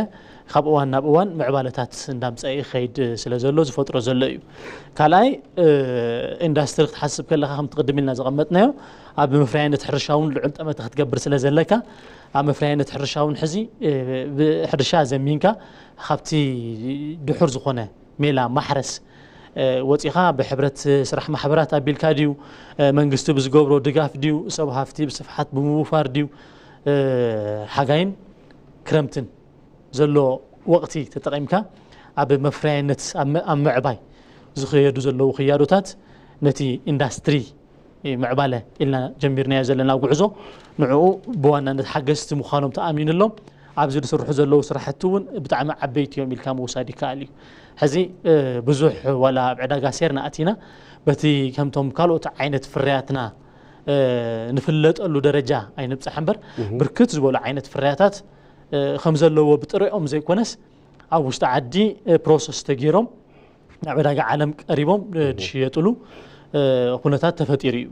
ካብ እዋን ናብ እዋን ምዕባለታት እንዳምፀአ ይኸይድ ስለ ዘሎ ዝፈጥሮ ዘሎ እዩ። ካልኣይ ኢንዱስትሪ ክትሓስብ ከለኻ ከምቲ ቅድም ኢልና ዘቐመጥናዮ ኣብ መፍረያይነት ሕርሻ እውን ልዑል ጠመተ ክትገብር ስለ ዘለካ ኣብ መፍረያይነት ሕርሻ እውን ሕዚ ብሕርሻ ዘሚንካ ካብቲ ድሑር ዝኾነ ሜላ ማሕረስ ወፂኻ ብሕብረት ስራሕ ማሕበራት ኣቢልካ ድዩ መንግስቲ ብዝገብሮ ድጋፍ ድዩ ሰብ ሃፍቲ ብስፍሓት ብምውፋር ድዩ ሓጋይን ክረምትን ዘሎ ወቕቲ ተጠቒምካ ኣብ መፍረያይነት ኣብ ምዕባይ ዝኸየዱ ዘለዉ ክያዶታት ነቲ ኢንዳስትሪ ምዕባለ ኢልና ጀሚርናዮ ዘለና ጉዕዞ ንዕኡ ብዋናነት ሓገዝቲ ምዃኖም ተኣሚንሎም ኣብዚ ዝስርሑ ዘለዉ ስራሕቲ እውን ብጣዕሚ ዓበይቲ እዮም ኢልካ ምውሳድ ይከኣል እዩ። ሕዚ ብዙሕ ዋላ ኣብ ዕዳጋ ሴርና ኣቲና በቲ ከምቶም ካልኦት ዓይነት ፍርያትና ንፍለጠሉ ደረጃ ኣይንብፃሕ እምበር ብርክት ዝበሉ ዓይነት ፍርያታት ከም ዘለዎ ብጥሪኦም ዘይኮነስ ኣብ ውሽጢ ዓዲ ፕሮሰስ ተገይሮም ናብ ዕዳጋ ዓለም ቀሪቦም ዝሽየጥሉ ኩነታት ተፈጢሩ እዩ።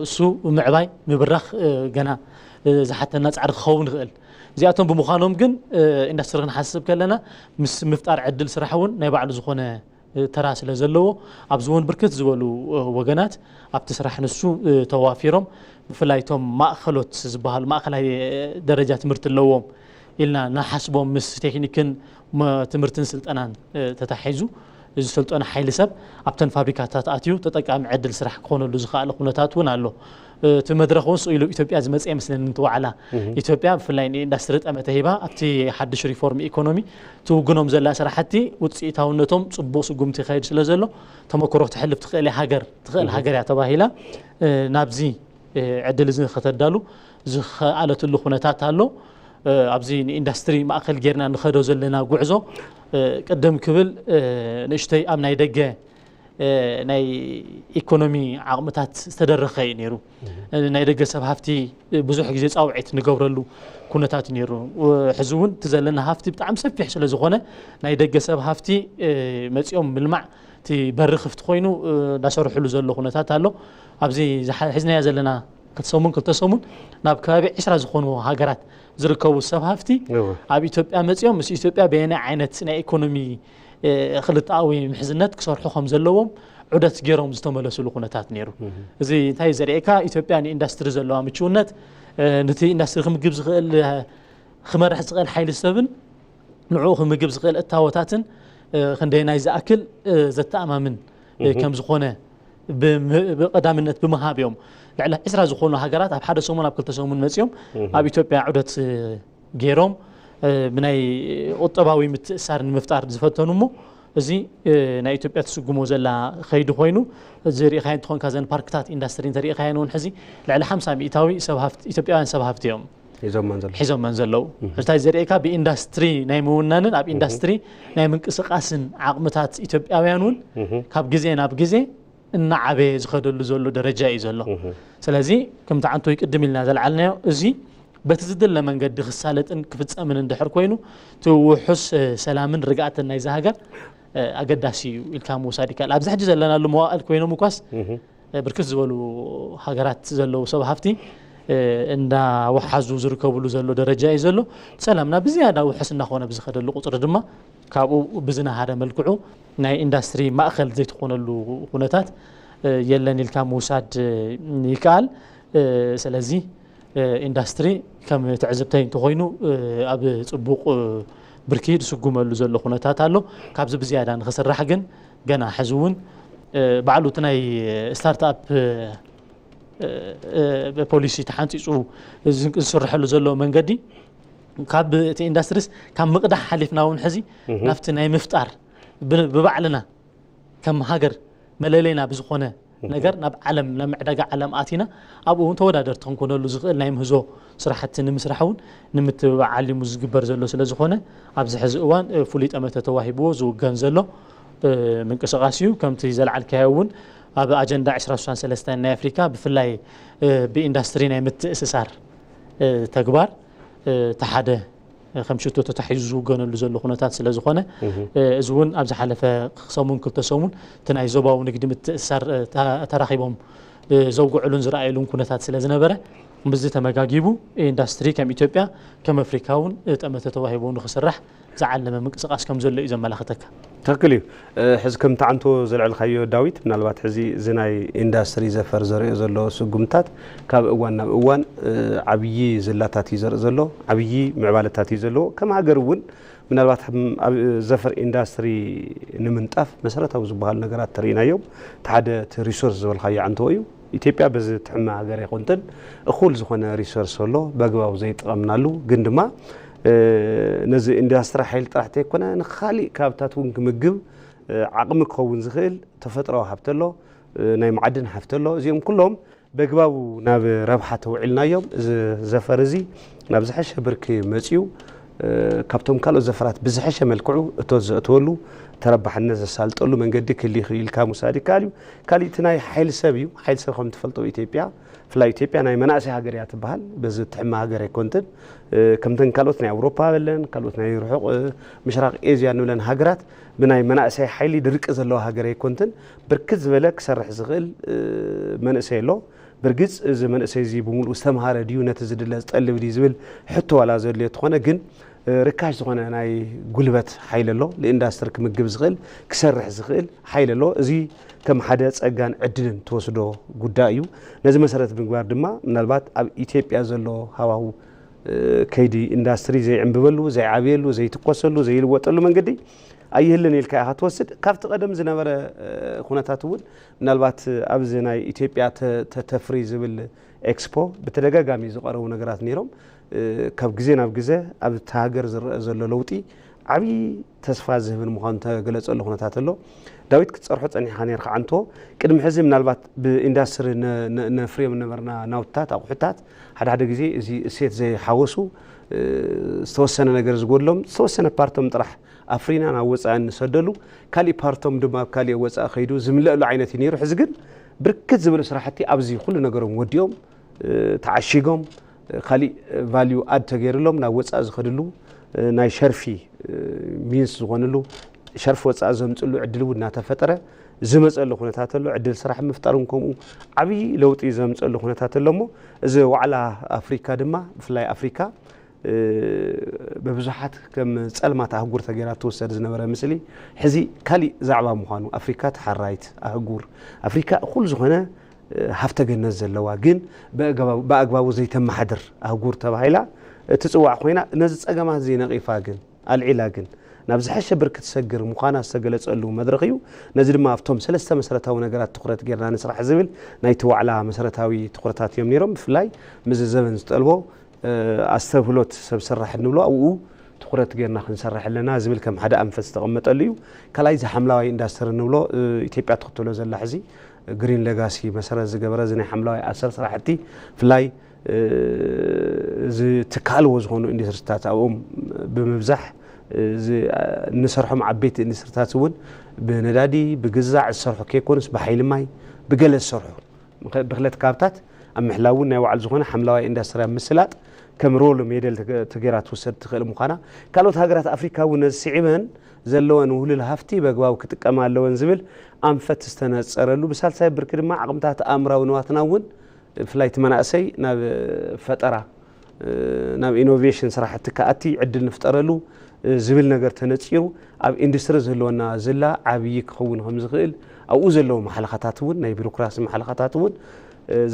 እሱ ምዕባይ ምብራኽ ገና ዝሓተና ፃዕሪ ክኸውን ይኽእል። እዚኣቶም ብምዃኖም ግን ኢንዳስትሪ ክንሓስብ ከለና ምስ ምፍጣር ዕድል ስራሕ እውን ናይ ባዕሉ ዝኾነ ተራ ስለ ዘለዎ ኣብዚ እውን ብርክት ዝበሉ ወገናት ኣብቲ ስራሕ ንሱ ተዋፊሮም ብፍላይ እቶም ማእኸሎት ዝበሃሉ ማእኸላይ ደረጃ ትምህርቲ ኣለዎም ኢልና ንሓስቦም ምስ ቴክኒክን ትምህርትን ስልጠናን ተታሒዙ ዝሰልጠነ ሓይሊ ሰብ ኣብተን ፋብሪካታት ኣትዩ ተጠቃሚ ዕድል ስራሕ ክኾነሉ ዝኸኣለ ኩነታት እውን ኣሎ። እቲ መድረኽ እውን ስቕ ኢሉ ኢትዮጵያ ዝመፀ ይመስለኒ እቲ ዋዕላ። ኢትዮጵያ ብፍላይ ንኢንዳስትሪ ጠመተ ሂባ ኣብቲ ሓድሽ ሪፎርም ኢኮኖሚ ትውግኖም ዘላ ስራሕቲ ውፅኢታውነቶም ፅቡቕ ስጉምቲ ይኸይድ ስለ ዘሎ ተመክሮ ክትሕልፍ ትኽእል ሃገር ትኽእል ሃገር እያ ተባሂላ ናብዚ ዕድል እዚ ከተዳሉ ዝኸኣለትሉ ኩነታት ኣሎ። ኣብዚ ንኢንዳስትሪ ማእኸል ጌርና ንኸዶ ዘለና ጉዕዞ ቅድም ክብል ንእሽተይ ኣብ ናይ ደገ ናይ ኢኮኖሚ ዓቕምታት ዝተደረኸ እዩ ነይሩ። ናይ ደገ ሰብ ሃፍቲ ብዙሕ ግዜ ፃውዒት ንገብረሉ ኩነታት እዩ ነይሩ። ሕዚ እውን እቲ ዘለና ሃፍቲ ብጣዕሚ ሰፊሕ ስለ ዝኾነ ናይ ደገ ሰብ ሃፍቲ መፂኦም ምልማዕ እቲ በሪ ክፍቲ ኮይኑ እንዳሰርሕሉ ዘሎ ኩነታት ኣሎ። ኣብዚ ሒዝናዮ ዘለና ክልተ ሰሙን ክልተ ሰሙን ናብ ከባቢ ዒስራ ዝኾኑ ሃገራት ዝርከቡ ሰብ ሃፍቲ ኣብ ኢትዮጵያ መፂኦም ምስ ኢትዮጵያ በየናይ ዓይነት ናይ ኢኮኖሚ ክልተኣዊ ምሕዝነት ክሰርሑ ከም ዘለዎም ዑደት ገይሮም ዝተመለስሉ ኩነታት ነይሩ። እዚ እንታይ ዘርእየካ ኢትዮጵያ ንኢንዳስትሪ ዘለዋ ምችውነት ነቲ ኢንዳስትሪ ክምግብ ዝኽእል ክመርሕ ዝኽእል ሓይሊ ሰብን ንዕኡ ክምግብ ዝኽእል እታወታትን ክንደየናይ ዝኣክል ዘተኣማምን ከም ዝኾነ ብቀዳምነት ብምሃብ እዮም። ልዕሊ ዕስራ ዝኾኑ ሃገራት ኣብ ሓደ ሰሙን ኣብ ክልተ ሰሙን መፂኦም ኣብ ኢትዮጵያ ዑደት ገይሮም ብናይ ቁጠባዊ ምትእሳር ንምፍጣር ዝፈተኑ እሞ እዚ ናይ ኢትዮጵያ ትስጉሞ ዘላ ከይዲ ኮይኑ እዚ ሪኢኻዮ እንትኾንካ ዘን ፓርክታት ኢንዳስትሪ እንተሪኢኻዮ እውን ሕዚ ልዕሊ ሓምሳ ሚእታዊ ኢትዮጵያውያን ሰብ ሃፍቲ እዮም ሒዞመን ዘለዉ። ሕዝታይ ዘርእካ ብኢንዳስትሪ ናይ ምውናንን ኣብ ኢንዳስትሪ ናይ ምንቅስቃስን ዓቕምታት ኢትዮጵያውያን እውን ካብ ግዜ ናብ ግዜ እናዓበየ ዝኸደሉ ዘሎ ደረጃ እዩ ዘሎ። ስለዚ ከምቲ ዓንቶይ ቅድም ኢልና ዘልዓልናዮ እዚ በቲ ዝድለ መንገዲ ክሳለጥን ክፍፀምን እንድሕር ኮይኑ እቲ ውሑስ ሰላምን ርግኣትን ናይዚ ሃገር ኣገዳሲ እዩ ኢልካ ምውሳድ ይከኣል። ኣብዚ ሕጂ ዘለናሉ መዋእል ኮይኖም እኳስ ብርክት ዝበሉ ሃገራት ዘለዉ ሰብ ሃፍቲ እንዳወሓዙ ዝርከብሉ ዘሎ ደረጃ እዩ ዘሎ። ሰላምና ብዝያዳ ውሑስ እናኾነ ብዝኸደሉ ቁፅሪ ድማ ካብኡ ብዝነሃረ መልክዑ ናይ ኢንዳስትሪ ማእኸል ዘይትኾነሉ ኩነታት የለን ኢልካ ምውሳድ ይከኣል። ስለዚ ኢንዳስትሪ ከም ትዕዝብተይ እንተኾይኑ ኣብ ፅቡቕ ብርኪ ዝስጉመሉ ዘሎ ኩነታት ኣሎ። ካብዚ ብዝያዳ ንክስራሕ ግን ገና ሕዚ እውን ባዕሉ እቲ ናይ ስታርትኣፕ ፖሊሲ ተሓንፂፁ ዝስርሐሉ ዘሎ መንገዲ ካብ እቲ ኢንዳስትሪስ ካብ ምቕዳሕ ሓሊፍና እውን ሕዚ ናብቲ ናይ ምፍጣር ብባዕልና ከም ሃገር መለለይና ብዝኾነ ነገር ናብ ዓለም ናብ ዕዳጋ ዓለም ኣቲና ኣብኡ እውን ተወዳደርቲ ክንኮነሉ ዝኽእል ናይ ምህዞ ስራሕቲ ንምስራሕ እውን ንምትብባዕ ዓሊሙ ዝግበር ዘሎ ስለ ዝኾነ ኣብዚ ሕዚ እዋን ፍሉይ ጠመተ ተዋሂብዎ ዝውገን ዘሎ ምንቅስቃስ እዩ። ከምቲ ዘልዓልካዮ እውን ኣብ ኣጀንዳ ዕስራ ስሳን ሰለስተን ናይ ኣፍሪካ ብፍላይ ብኢንዳስትሪ ናይ ምትእስሳር ተግባር እቲ ሓደ ከም ሽቶ ተታሒዙ ዝውገነሉ ዘሎ ኩነታት ስለ ዝኾነ እዚ እውን ኣብ ዝሓለፈ ሰሙን ክልተ ሰሙን እቲ ናይ ዞባዊ ንግዲ ምትእስሳር ተራኺቦም ዘውግዕሉን ዝረኣየሉን ኩነታት ስለ ዝነበረ ምስዚ ተመጋጊቡ ኢንዳስትሪ ከም ኢትዮጵያ ከም ኣፍሪካ እውን ጠመተ ተዋሂቦ ንክስራሕ ዝዓለመ ምንቅስቃስ ከም ዘሎ እዩ ዘመላኽተካ። ትኽክል እዩ። ሕዚ ከምቲ ዓንቶ ዘልዐልካዮ ዳዊት ምናልባት ሕዚ እዚ ናይ ኢንዳስትሪ ዘፈር ዘርእዮ ዘሎ ስጉምታት ካብ እዋን ናብ እዋን ዓብዪ ዝላታት እዩ ዘርኢ ዘሎ፣ ዓብዪ ምዕባለታት እዩ ዘለዎ። ከም ሃገር እውን ምናልባት ኣብ ዘፈር ኢንዳስትሪ ንምንጣፍ መሰረታዊ ዝበሃሉ ነገራት ተርኢናዮም። እቲ ሓደ እቲ ሪሶርስ ዝበልካዮ ዓንቶ እዩ። ኢትዮጵያ በዚ ትሕመ ሃገር ኣይኮንትን፣ እኹል ዝኾነ ሪሶርስ ኣሎ በግባቡ ዘይጠቐምናሉ። ግን ድማ ነዚ ኢንዳስትሪ ሓይሊ ጥራሕ ተይኮነ ንካሊእ ከባብታት እውን ክምግብ ዓቕሚ ክኸውን ዝኽእል ተፈጥሮዊ ሃፍቲ ኣሎ፣ ናይ መዓድን ሃፍቲ ኣሎ። እዚኦም ኩሎም በግባቡ ናብ ረብሓ ተውዒልናዮም እዚ ዘፈር እዚ ናብ ዝሐሸ ብርኪ መፅዩ ካብቶም ካልኦት ዘፈራት ብዝሐሸ መልክዑ እቶት ዘእትወሉ ተረባሕነት ዘሳልጠሉ መንገዲ ክህሊ ይኽእል ኢልካ ምውሳድ ይከኣል እዩ። ካሊእ እቲ ናይ ሓይሊ ሰብ እዩ። ሓይሊ ሰብ ከም ትፈልጦ ኢትዮጵያ ብፍላይ ኢትዮጵያ ናይ መናእሰይ ሃገር እያ ትበሃል። በዚ ትሕመ ሃገር ኣይኮንትን። ከምተን ካልኦት ናይ ኣውሮፓ በለን ካልኦት ናይ ርሑቕ ምሽራቕ ኤዝያ ንብለን ሃገራት ብናይ መናእሰይ ሓይሊ ድርቂ ዘለዋ ሃገር ኣይኮንትን። ብርክት ዝበለ ክሰርሕ ዝኽእል መንእሰይ ኣሎ። ብርግፅ እዚ መንእሰይ እዚ ብምሉኡ ዝተምሃረ ድዩ ነቲ ዝድለ ዝጠልብ ድዩ ዝብል ሕቶ ዋላ ዘድልዮ ተኾነ ግን ርካሽ ዝኾነ ናይ ጉልበት ሓይሊ ኣሎ። ንኢንዳስትሪ ክምግብ ዝኽእል ክሰርሕ ዝኽእል ሓይሊ ኣሎ። እዚ ከም ሓደ ፀጋን ዕድልን ትወስዶ ጉዳይ እዩ። ነዚ መሰረት ምግባር ድማ ምናልባት ኣብ ኢትዮጵያ ዘሎ ሃዋሁ ከይዲ ኢንዳስትሪ ዘይዕንብበሉ፣ ዘይዓብየሉ፣ ዘይትኮሰሉ፣ ዘይልወጠሉ መንገዲ ኣይህልን ኢልካ ኢኻ ትወስድ። ካብቲ ቀደም ዝነበረ ኩነታት እውን ምናልባት ኣብዚ ናይ ኢትዮጵያ ተፍሪ ዝብል ኤክስፖ ብተደጋጋሚ ዝቐረቡ ነገራት ነይሮም። ካብ ግዜ ናብ ግዜ ኣብቲ ሃገር ዝረአ ዘሎ ለውጢ ዓብዪ ተስፋ ዝህብን ምዃኑ ተገለጸሉ ኩነታት ኣሎ። ዳዊት ክትጸርሖ ጸኒሕካ ነርካ ዓንቶ ቅድሚ ሕዚ ምናልባት ብኢንዳስትሪ ነፍርዮም ነበርና ናውትታት ኣቑሑታት ሓደ ሓደ ግዜ እዚ እሴት ዘይሓወሱ ዝተወሰነ ነገር ዝጎድሎም ዝተወሰነ ፓርቶም ጥራሕ ኣፍሪና ናብ ወፃኢ እንሰደሉ ካሊእ ፓርቶም ድማ ኣብ ካሊእ ወፃኢ ከይዱ ዝምለእሉ ዓይነት እዩ ነይሩ። ሕዚ ግን ብርክት ዝበሉ ስራሕቲ ኣብዚ ኩሉ ነገሮም ወዲኦም ተዓሺጎም ካሊእ ቫልዩ ኣድ ተገይርሎም ናብ ወፃኢ ዝኸድሉ ናይ ሸርፊ ሚንስ ዝኾንሉ ሸርፊ ወፃኢ ዘምፅሉ ዕድል እውን እናተፈጠረ ዝመፀሉ ኩነታት ኣሎ። ዕድል ስራሕ ምፍጣር እውን ከምኡ ዓብዪ ለውጢ ዘምፀሉ ኩነታት ኣሎ። እሞ እዚ ዋዕላ ኣፍሪካ ድማ ብፍላይ ኣፍሪካ ብብዙሓት ከም ፀልማት ኣህጉር ተገይራ ትወሰድ ዝነበረ ምስሊ ሕዚ ካሊእ ዛዕባ ምዃኑ ኣፍሪካ ተሓራይት ኣህጉር ኣፍሪካ እኹል ዝኾነ ሃፍተ ገነት ዘለዋ ግን ብኣግባቡ ዘይተመሓድር ኣህጉር ተባሂላ እትጽዋዕ ኮይና፣ ነዚ ጸገማት እዚ ነቒፋ ግን ኣልዒላ ግን ናብ ዝሐሸ ብርኪ ትሰግር ምዃና ዝተገለጸሉ መድረኽ እዩ። ነዚ ድማ ኣብቶም ሰለስተ መሰረታዊ ነገራት ትኹረት ጌርና ንስራሕ ዝብል ናይቲ ዋዕላ መሰረታዊ ትኹረታት እዮም ነይሮም። ብፍላይ ምስዚ ዘበን ዝጠልቦ ኣስተብህሎት ሰብ ሰራሕ እንብሎ ኣብኡ ትኹረት ጌርና ክንሰርሕ ኣለና ዝብል ከም ሓደ ኣንፈት ዝተቐመጠሉ እዩ። ካልኣይ እዚ ሓምለዋይ ኢንዳስትሪ እንብሎ ኢትዮጵያ ትኽተሎ ዘላ ሕዚ ግሪን ሌጋሲ መሰረት ዝገበረ እዚ ናይ ሓምለዋይ ኣሰር ስራሕቲ ብፍላይ እዚ ትካልዎ ዝኾኑ ኢንዱስትሪታት ኣብኦም ብምብዛሕ እዚ እንሰርሖም ዓበይቲ ኢንዱስትሪታት እውን ብነዳዲ ብግዛዕ ዝሰርሑ ከይኮኑስ ብሓይሊ ማይ ብገለ ዝሰርሑ ብኽለት ካብታት ኣብ ምሕላው እውን ናይ ባዕሉ ዝኾነ ሓምለዋይ ኢንዳስትሪ ኣብ ምስላጥ ከም ሮል ሜደል ተገይራ ትውሰድ ትኽእል ምዃና ካልኦት ሃገራት ኣፍሪካ እውን ነዚ ስዒበን ዘለወን ውህሉል ሃፍቲ በግባቡ ክጥቀማ ኣለወን ዝብል ኣንፈት ዝተነፀረሉ ብሳልሳይ ብርኪ ድማ ዓቕምታት ኣእምራዊ ንዋትና እውን ብፍላይ እቲ መናእሰይ ናብ ፈጠራ ናብ ኢኖቬሽን ስራሕቲ ክኣቲ ዕድል ንፍጠረሉ ዝብል ነገር ተነፂሩ ኣብ ኢንዱስትሪ ዝህልወና ዝላ ዓብዪ ክኸውን ከም ዝኽእል ኣብኡ ዘለዉ መሓለኻታት እውን ናይ ቢሮክራሲ መሓለኻታት እውን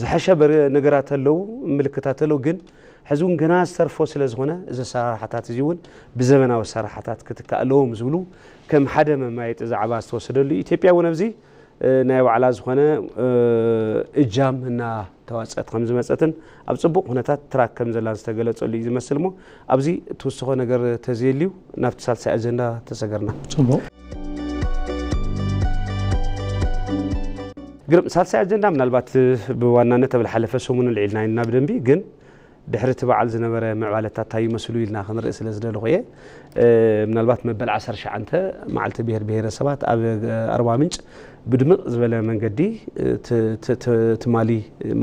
ዝሐሸ ነገራት ኣለዉ ምልክታት ኣለዉ ግን ሕዚ እውን ገና ዝተርፎ ስለ ዝኾነ እዚ ኣሰራርሓታት እዚ እውን ብዘበናዊ ኣሰራርሓታት ክትካእ ኣለዎም ዝብሉ ከም ሓደ መማየጢ ዛዕባ ዝተወሰደሉ ኢትዮጵያ እውን ኣብዚ ናይ ባዕላ ዝኾነ እጃም እና ተዋፀት ከም ዝመፀትን ኣብ ፅቡቕ ኩነታት ትራክ ከም ዘላን ዝተገለፀሉ እዩ ዝመስል እሞ ኣብዚ ትውስኾ ነገር ተዘየልዩ ናብቲ ሳልሳይ ኣጀንዳ ተሰገርና። ፅቡቕ ግርም ሳልሳይ ኣጀንዳ ምናልባት ብዋናነት ኣብ ዝሓለፈ ሰሙን ልዒልና ኢና ብደንቢ ግን ድሕሪ እቲ በዓል ዝነበረ ምዕባለታት እንታይ ይመስሉ ኢልና ክንርኢ ስለ ዝደለኹ እየ። ምናልባት መበል ዓሰርተ ትሽዓተ መዓልቲ ብሄር ብሄረሰባት ኣብ ኣርባ ምንጭ ብድምቕ ዝበለ መንገዲ ትማሊ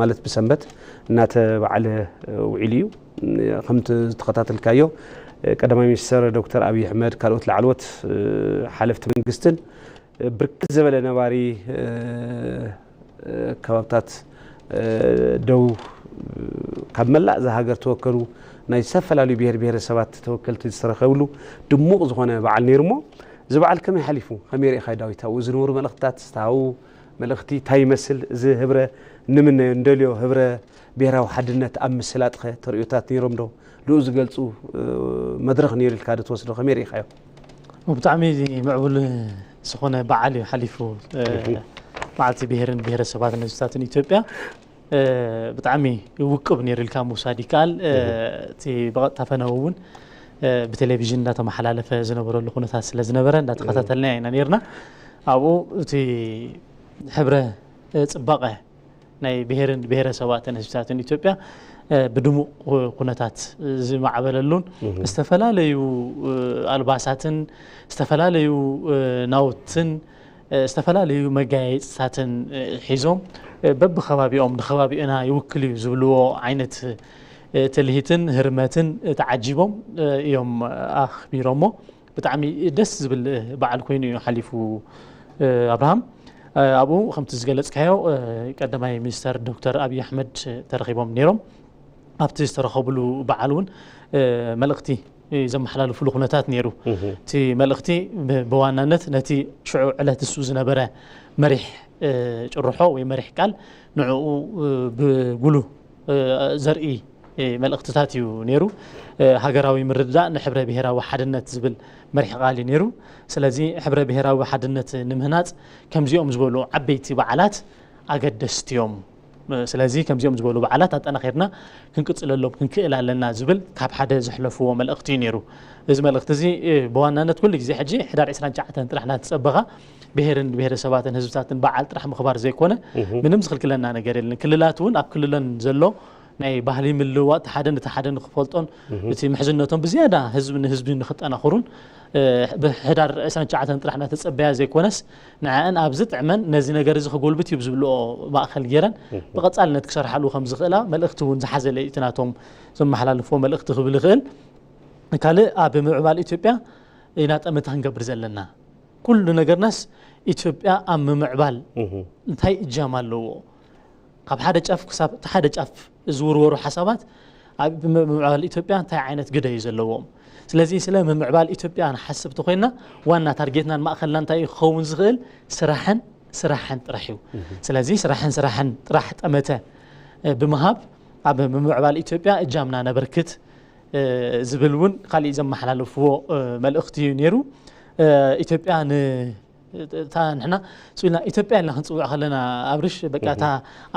ማለት ብሰንበት እናተባዕለ ውዒሉ እዩ። ከምቲ ዝተኸታተልካዮ ቀዳማይ ሚኒስትር ዶክተር ኣብይ ኣሕመድ ካልኦት ላዕለዎት ሓለፍቲ መንግስትን ብርክት ዝበለ ነባሪ ከባብታት ደው ካብ መላእ እዛ ሃገር ተወከሉ ናይ ዝተፈላለዩ ብሄር ብሄረሰባት ተወከልቲ ዝተረኸብሉ ድሙቕ ዝኾነ በዓል ነይሩ እሞ እዚ በዓል ከመይ ሓሊፉ ከመይ ርኢኻ ዳዊት ኣብኡ ዝነበሩ መልእኽትታት ዝተሃቡ መልእኽቲ እንታይ ይመስል እዚ ህብረ ንምነዮ እንደልዮ ህብረ ብሄራዊ ሓድነት ኣብ ምስላጥኸ ተርእዮታት ነይሮም ዶ ንኡ ዝገልፁ መድረኽ ነይሩ ኢልካ ዶ ትወስዶ ከመይ ርኢኻዮ? ብጣዕሚ ምዕቡል ዝኾነ በዓል እዩ ሓሊፉ መዓልቲ ብሄርን ብሄረሰባትን ህዝብታትን ኢትዮጵያ ብጣዕሚ ውቅብ ነይሩ ኢልካ ምውሳድ ይከኣል። እቲ ብቐጥታ ፈነው እውን ብቴሌቪዥን እንዳተመሓላለፈ ዝነበረሉ ኩነታት ስለ ዝነበረ እንዳተኸታተልና ኢና ነርና። ኣብኡ እቲ ሕብረ ፅባቐ ናይ ብሄርን ብሄረሰባትን ህዝብታትን ኢትዮጵያ ብድሙቕ ኩነታት ዝማዕበለሉን ዝተፈላለዩ ኣልባሳትን ዝተፈላለዩ ናውትን ዝተፈላለዩ መጋየፅታትን ሒዞም በብከባቢኦም ንከባቢኡና ይውክል እዩ ዝብልዎ ዓይነት ትልሂትን ህርመትን ተዓጂቦም እዮም ኣኽቢሮሞ። ብጣዕሚ ደስ ዝብል በዓል ኮይኑ እዩ ሓሊፉ ኣብርሃም። ኣብኡ ከምቲ ዝገለፅካዮ ቀዳማይ ሚኒስተር ዶክተር ኣብይ ኣሕመድ ተረኺቦም ነይሮም። ኣብቲ ዝተረኸብሉ በዓል እውን መልእኽቲ ዘመሓላልፍሉ ኩነታት ነይሩ። እቲ መልእኽቲ ብዋናነት ነቲ ሽዑ ዕለት እሱ ዝነበረ መሪሕ ጭርሖ ወይ መሪሕ ቃል ንዕኡ ብጉሉ ዘርኢ መልእኽትታት እዩ ነይሩ። ሃገራዊ ምርድዳእ ንሕብረ ብሄራዊ ሓድነት ዝብል መሪሕ ቃል እዩ ነይሩ። ስለዚ ሕብረ ብሄራዊ ሓድነት ንምህናፅ ከምዚኦም ዝበሉ ዓበይቲ በዓላት ኣገደስቲ እዮም። ስለዚ ከምዚኦም ዝበሉ በዓላት ኣጠናኺርና ክንቅፅለሎም ክንክእል ኣለና ዝብል ካብ ሓደ ዘሕለፍዎ መልእኽቲ እዩ ነይሩ። እዚ መልእኽቲ እዚ ብዋናነት ኩሉ ግዜ ሕጂ ሕዳር ዕስራን ትሽዓተን ጥራሕ እናተፀበኻ ብሄርን ብሄረሰባትን ህዝብታትን በዓል ጥራሕ ምኽባር ዘይኮነ ምንም ዝኽልክለና ነገር የለን። ክልላት እውን ኣብ ክልለን ዘሎ ናይ ባህሊ ምልውዋጥ እቲ ሓደ ነቲ ሓደ ንክፈልጦን እቲ ምሕዝነቶም ብዝያዳ ህዝቢ ንህዝቢ ንክጠናኽሩን ብሕዳር ዕስራን ትሽዓተን ጥራሕ እናተፀበያ ዘይኮነስ ንዐአን ኣብ ዝጥዕመን ነዚ ነገር እዚ ክጎልብት እዩ ብዝብልኦ ማእኸል ገይረን ብቐፃልነት ክሰርሓሉ ከም ዝኽእላ መልእኽቲ እውን ዝሓዘለ እዩ እቲ ናቶም ዘመሓላልፍዎ መልእኽቲ ክብል ይኽእል። ካልእ ኣብ ምምዕባል ኢትዮጵያ ኢና ጠመተ ክንገብር ዘለና። ኩሉ ነገርናስ ኢትዮጵያ ኣብ ምምዕባል እንታይ እጃም ኣለዎ? ካብ ሓደ ጫፍ ክሳብ እቲ ሓደ ጫፍ ዝውርወሩ ሓሳባት ኣብ ምምዕባል ኢትዮጵያ እንታይ ዓይነት ግደ እዩ ዘለዎም? ስለዚ ስለ ምምዕባል ኢትዮጵያ ንሓስብ ተኮይንና ዋና ታርጌትናን ማእኸልና እንታይ እዩ ክኸውን ዝኽእል? ስራሕን ስራሕን ጥራሕ እዩ። ስለዚ ስራሕን ስራሕን ጥራሕ ጠመተ ብምሃብ ኣብ ምምዕባል ኢትዮጵያ እጃምና ነበርክት ዝብል እውን ካሊእ ዘመሓላለፍዎ መልእኽቲ እዩ ነይሩ። ኢትዮጵያ ን እታ ንሕና ስኢልና ኢትዮጵያ ኢልና ክንፅውዕ ከለና ኣብርሽ በቃ እታ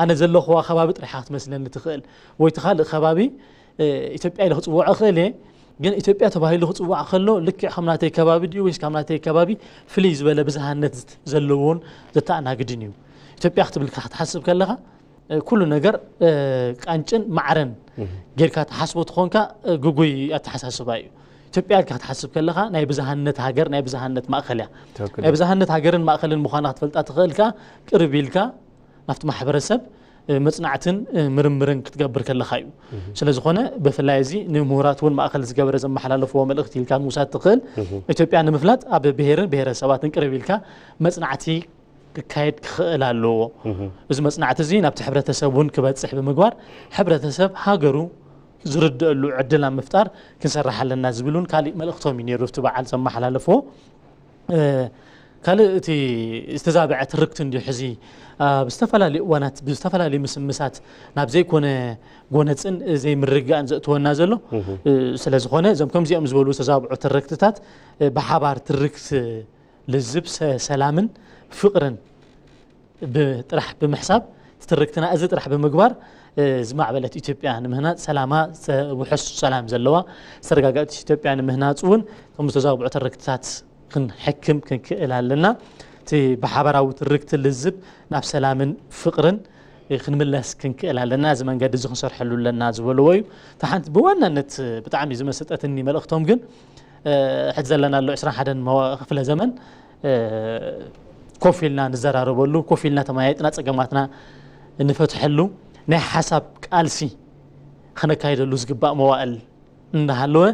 ኣነ ዘለኹዋ ከባቢ ጥራሕ ክትመስለኒ ትኽእል ወይ እቲ ካልእ ከባቢ ኢትዮጵያ ኢለ ክፅውዖ እኽእል እየ። ግን ኢትዮጵያ ተባሂሉ ክፅዋዕ ከሎ ልክዕ ከም ናተይ ከባቢ ድዩ ወይስ ካብ ናተይ ከባቢ ፍልይ ዝበለ ብዝሃነት ዘለዎን ዘተኣናግድን እዩ? ኢትዮጵያ ክትብል ክትሓስብ ከለኻ ኩሉ ነገር ቃንጭን ማዕረን ጌርካ ትሓስቦ ትኾንካ ግጉይ ኣተሓሳስባ እዩ። ኢትዮጵያ ኢልካ ክትሓስብ ከለኻ ናይ ብዝሃነት ሃገር ናይ ብዝሃነት ማእኸል እያ። ናይ ብዝሃነት ሃገርን ማእኸልን ምዃና ክትፈልጣ ትኽእል ከኣ ቅርብ ኢልካ ናብቲ ማሕበረሰብ መፅናዕትን ምርምርን ክትገብር ከለኻ እዩ። ስለዝኾነ ብፍላይ እዚ ንምሁራት እውን ማእኸል ዝገበረ ዘመሓላለፍዎ መልእኽቲ ኢልካ ምውሳድ ትኽእል። ኢትዮጵያ ንምፍላጥ ኣብ ብሄርን ብሄረሰባትን ቅርብ ኢልካ መፅናዕቲ ክካየድ ክኽእል ኣለዎ። እዚ መፅናዕቲ እዚ ናብቲ ሕብረተሰብ እውን ክበፅሕ ብምግባር ሕብረተሰብ ሃገሩ ዝርድአሉ ዕድል ኣብ ምፍጣር ክንሰርሕ ኣለና ዝብል እውን ካሊእ መልእኽቶም እዩ ነይሩ ኣብቲ በዓል ዘመሓላለፍዎ። ካልእ እቲ ዝተዛበዐ ትርክቲ እንዲዩ ሕዚ ኣብ ዝተፈላለዩ እዋናት ብዝተፈላለዩ ምስምሳት ናብ ዘይኮነ ጎነፅን ዘይምርግጋእን ዘእትወና ዘሎ ስለዝኾነ እዞም ከምዚኦም ዝበሉ ዝተዛብዑ ትርክትታት ብሓባር ትርክት ልዝብ ሰላምን ፍቕርን ጥራሕ ብምሕሳብ ትርክትና እዚ ጥራሕ ብምግባር ዝማዕበለት ኢትዮጵያ ንምህናፅ ሰላማ ውሕስ ሰላም ዘለዋ ዝተረጋጋእት ኢትዮጵያ ንምህናፅ እውን ከም ዝተዛብዑ ትርክትታት ክንሕክም ክንክእል ኣለና። እቲ ብሓበራዊ ትርክቲ ልዝብ ናብ ሰላምን ፍቕርን ክንምለስ ክንክእል ኣለና። እዚ መንገዲ እዚ ክንሰርሐሉ ኣለና ዝበልዎ እዩ። እታ ሓንቲ ብዋናነት ብጣዕሚ ዝመሰጠትኒ መልእኽቶም ግን ሕዚ ዘለናሉ ዕስራን ሓደን ክፍለ ዘመን ኮፍ ኢልና ንዘራረበሉ፣ ኮፍ ኢልና ተመያይጥና ጸገማትና እንፈትሐሉ ናይ ሓሳብ ቃልሲ ክነካይደሉ ዝግባእ መዋእል እንዳሃለወ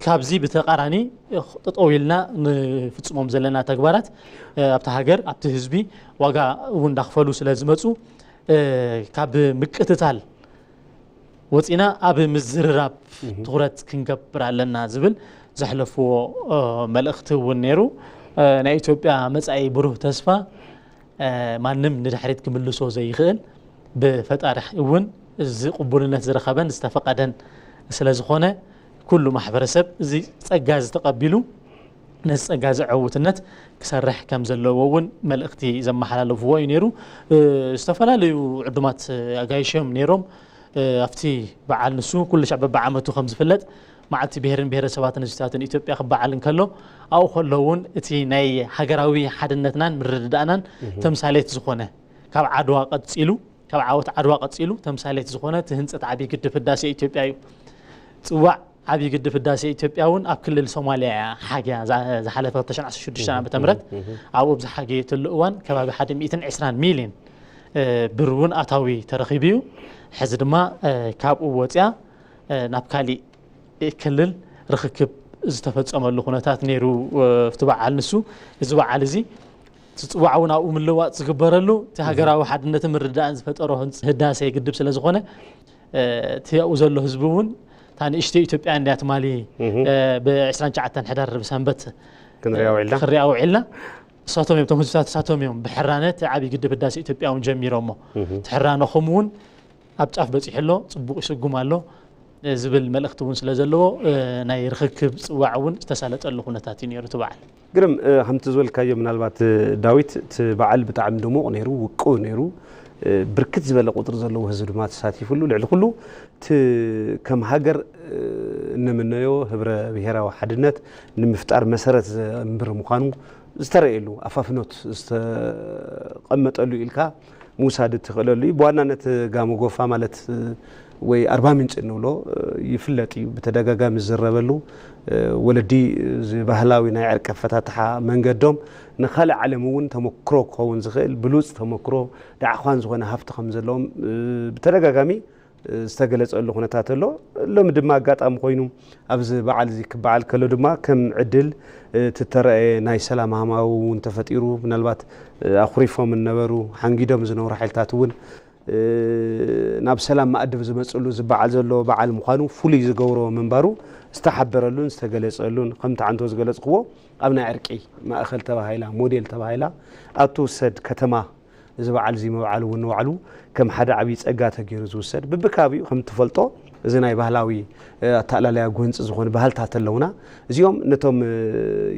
ካብዚ ብተቃራኒ ጠጠው ኢልና ንፍጽሞም ዘለና ተግባራት ኣብቲ ሃገር ኣብቲ ህዝቢ ዋጋ እውን እንዳክፈሉ ስለ ዝመፁ ካብ ምቅትታል ወፂና ኣብ ምዝርራብ ትኩረት ክንገብር ኣለና ዝብል ዘሕለፍዎ መልእኽቲ እውን ነይሩ። ናይ ኢትዮጵያ መፃኢ ብሩህ ተስፋ ማንም ንድሕሪት ክምልሶ ዘይኽእል ብፈጣሪ እውን እዚ ቅቡልነት ዝረኸበን ዝተፈቀደን ስለ ዝኾነ ኩሉ ማሕበረሰብ እዚ ፀጋ እዚ ተቐቢሉ ነዚ ፀጋ እዚ ዕውትነት ክሰርሕ ከም ዘለዎ እውን መልእኽቲ ዘመሓላለፍዎ እዩ ነይሩ። ዝተፈላለዩ ዕዱማት ኣጋይሾም ነይሮም። ኣብቲ በዓል ንሱ ኩሉ ሻዕ በብዓመቱ ከም ዝፍለጥ መዓልቲ ብሄርን ብሄረሰባትን ህዝብታትን ኢትዮጵያ ክበዓል እንከሎ ኣብኡ ከሎ እውን እቲ ናይ ሃገራዊ ሓድነትናን ምርድዳእናን ተምሳሌት ዝኾነ ካብ ዓድዋ ቀፂሉ ካብ ዓወት ዓድዋ ቀፂሉ ተምሳሌት ዝኾነ እቲ ህንፀት ዓብዪ ግድብ ህዳሴ ኢትዮጵያ እዩ። ፅዋዕ ዓብዪ ግድብ ህዳሴ ኢትዮጵያ እውን ኣብ ክልል ሶማሊያ እያ ሓግያ ዝሓለፈ ክልተ ሽሕን ዓሰርተ ሽዱሽተን ዓመተ ምህረት ኣብኡ ብዝሓገየትሉ እዋን ከባቢ ሓደ ሚእትን ዕስራን ሚልዮን ብር እውን ኣታዊ ተረኺቡ እዩ። ሕዚ ድማ ካብኡ ወፂኣ ናብ ካሊእ ክልል ርኽክብ ዝተፈፀመሉ ኩነታት ነይሩ። ኣብቲ በዓል ንሱ እዚ በዓል እዚ እቲ ፅዋዕ እውን ኣብኡ ምልዋጥ ዝግበረሉ እቲ ሃገራዊ ሓድነትን ምርዳእን ዝፈጠሮ ህንፅ ህዳሴ ግድብ ስለ ዝኾነ እቲ ኣብኡ ዘሎ ህዝቢ እውን እታ ንእሽተይ ኢትዮጵያ እንድያ ትማሊ ብ ዕስራን ትሽዓተን ሕዳር ብሰንበት ክንሪኣ ውዒልና። ክንሪኣ ውዒልና። እሳቶም እዮም እቶም ህዝብታት እሳቶም እዮም ብሕራነ እቲ ዓብዪ ግድብ ህዳሴ ኢትዮጵያ እውን ጀሚሮሞ እቲ ሕራነ ከምኡ እውን ኣብ ጫፍ በፂሑ ኣሎ፣ ፅቡቕ ይስጉም ኣሎ ዝብል መልእኽቲ እውን ስለ ዘለዎ ናይ ርኽክብ ፅዋዕ እውን ዝተሳለጠሉ ኩነታት እዩ ነይሩ እቲ በዓል። ግርም ከምቲ ዝበልካዮ ምናልባት ዳዊት እቲ በዓል ብጣዕሚ ድሙቕ ነይሩ፣ ውቁብ ነይሩ፣ ብርክት ዝበለ ቁፅሪ ዘለዎ ህዝቢ ድማ ተሳቲፉሉ። ልዕሊ ኩሉ እቲ ከም ሃገር እንምነዮ ህብረ ብሄራዊ ሓድነት ንምፍጣር መሰረት ዘንብር ምዃኑ ዝተረእየሉ ኣፋፍኖት ዝተቐመጠሉ ኢልካ ምውሳድ እትኽእለሉ እዩ። ብዋናነት ጋሞ ጎፋ ማለት ወይ ኣርባ ምንጭ እንብሎ ይፍለጥ እዩ። ብተደጋጋሚ ዝዝረበሉ ወለዲ እዚ ባህላዊ ናይ ዕርቂ ኣፈታትሓ መንገዶም ንኻልእ ዓለም እውን ተመክሮ ክኸውን ዝኽእል ብሉፅ ተመክሮ ዳዕዃን ዝኾነ ሃፍቲ ከም ዘለዎም ብተደጋጋሚ ዝተገለፀሉ ኩነታት ኣሎ። ሎሚ ድማ ኣጋጣሚ ኮይኑ ኣብዚ በዓል እዚ ክበዓል ከሎ ድማ ከም ዕድል እቲ ተረኣየ ናይ ሰላም ሃማዊ እውን ተፈጢሩ ምናልባት ኣኹሪፎም ዝነበሩ ሓንጊዶም ዝነበሩ ሓይልታት እውን ናብ ሰላም መኣዲ ዝመፅሉ ዝበዓል ዘሎ በዓል ምዃኑ ፍሉይ ዝገብሮ ምንባሩ ዝተሓበረሉን ዝተገለፀሉን ከምቲ ዓንቶ ዝገለፅክዎ ኣብ ናይ ዕርቂ ማእኸል ተባሂላ ሞዴል ተባሂላ ኣብ ትውሰድ ከተማ እዚ በዓል እዚ ምብዓል እውን ንባዕሉ ከም ሓደ ዓብዪ ፀጋ ተገይሩ ዝውሰድ ብብከባቢኡ ከም እትፈልጦ እዚ ናይ ባህላዊ ኣተኣላልያ ጎንፂ ዝኾነ ባህልታት ኣለውና። እዚኦም ነቶም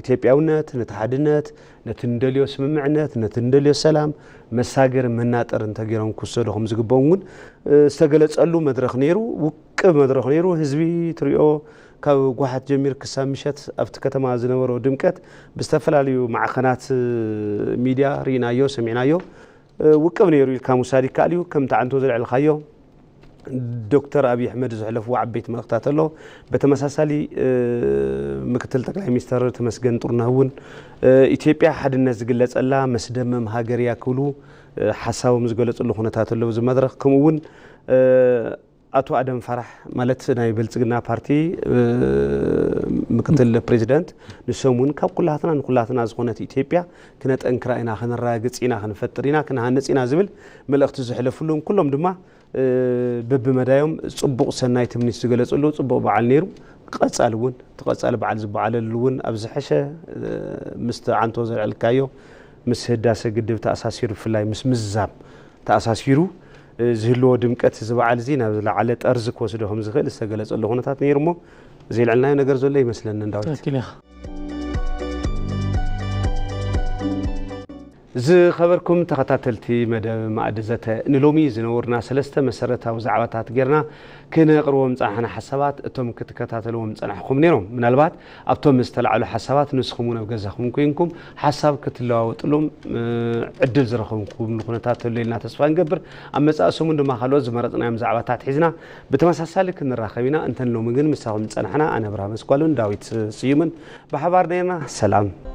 ኢትዮጵያውነት፣ ነቲ ሓድነት፣ ነቲ እንደልዮ ስምምዕነት፣ ነቲ እንደልዮ ሰላም መሳገር መናጠር እንተገይሮም ክወሰዱ ከም ዝግበኦም እውን ዝተገለፀሉ መድረኽ ነይሩ። ውቅብ መድረኽ ነይሩ። ህዝቢ ትሪኦ ካብ ጓሓት ጀሚር ክሳብ ምሸት ኣብቲ ከተማ ዝነበሮ ድምቀት ብዝተፈላለዩ ማዕኸናት ሚድያ ርኢናዮ፣ ሰሚዕናዮ። ውቅብ ነይሩ ኢልካ ምውሳድ ይከኣል እዩ። ከምቲ ዓንቶ ዘልዕልካዮ ዶክተር ኣብይ ኣሕመድ ዘሕለፍዎ ዓበይቲ መልእኽታት ኣሎ። በተመሳሳሊ ምክትል ጠቅላይ ሚኒስተር ተመስገን ጥሩነህ እውን ኢትዮጵያ ሓድነት ዝግለጸላ መስደመም ሃገር እያ ክብሉ ሓሳቦም ዝገለጽሉ ኩነታት ኣሎ። እዚ መድረኽ ከምኡ እውን ኣቶ ኣደም ፋራሕ ማለት ናይ ብልጽግና ፓርቲ ምክትል ፕሬዚደንት ንሶም እውን ካብ ኩላትና ንኩላትና ዝኾነት ኢትዮጵያ ክነጠንክራ ኢና፣ ክንራግጽ ኢና፣ ክንፈጥር ኢና፣ ክንሃንጽ ኢና ዝብል መልእኽቲ ዘሕለፍሉን ኩሎም ድማ በብመዳዮም ጽቡቕ ሰናይ ትምኒት ዝገለጽሉ ጽቡቕ በዓል ነይሩ። ቀጻሊ እውን እቲ ቀጻሊ በዓል ዝበዓለሉ እውን ኣብ ዝሐሸ ምስቲ ዓንቶ ዘልዐልካዮ ምስ ህዳሰ ግድብ ተኣሳሲሩ ብፍላይ ምስ ምዝዛም ተኣሳሲሩ ዝህልዎ ድምቀት እዚ በዓል እዚ ናብ ዝለዓለ ጠርዚ ክወስዶ ከም ዝኽእል ዝተገለጸሉ ኩነታት ነይሩ እሞ፣ ዘየልዐልናዮ ነገር ዘሎ ይመስለኒ። እንዳዊት። ትክክል ኢኻ። ዝኸበርኩም ተኸታተልቲ መደብ ማእዲ ዘተ፣ ንሎሚ ዝነበሩና ሰለስተ መሰረታዊ ዛዕባታት ጌርና ክነቕርቦም ጸናሕና ሓሳባት እቶም ክትከታተልዎም ጸናሕኩም ነይሮም። ምናልባት ኣብቶም ዝተላዕሉ ሓሳባት ንስኹም እውን ኣብ ገዛኹም ኮይንኩም ሓሳብ ክትለዋወጥሎም ዕድል ዝረኸብኩም ኩነታት ተሎ ኢልና ተስፋ ንገብር። ኣብ መጻኢ ሰሙን ድማ ካልኦት ዝመረጽናዮም ዛዕባታት ሒዝና ብተመሳሳሊ ክንራኸብ ኢና። እንተን ሎሚ ግን ምሳኹም ዝጸናሕና ኣነ ኣብርሃም ኣስኳሉን ዳዊት ስዩምን ብሓባር ነርና። ሰላም።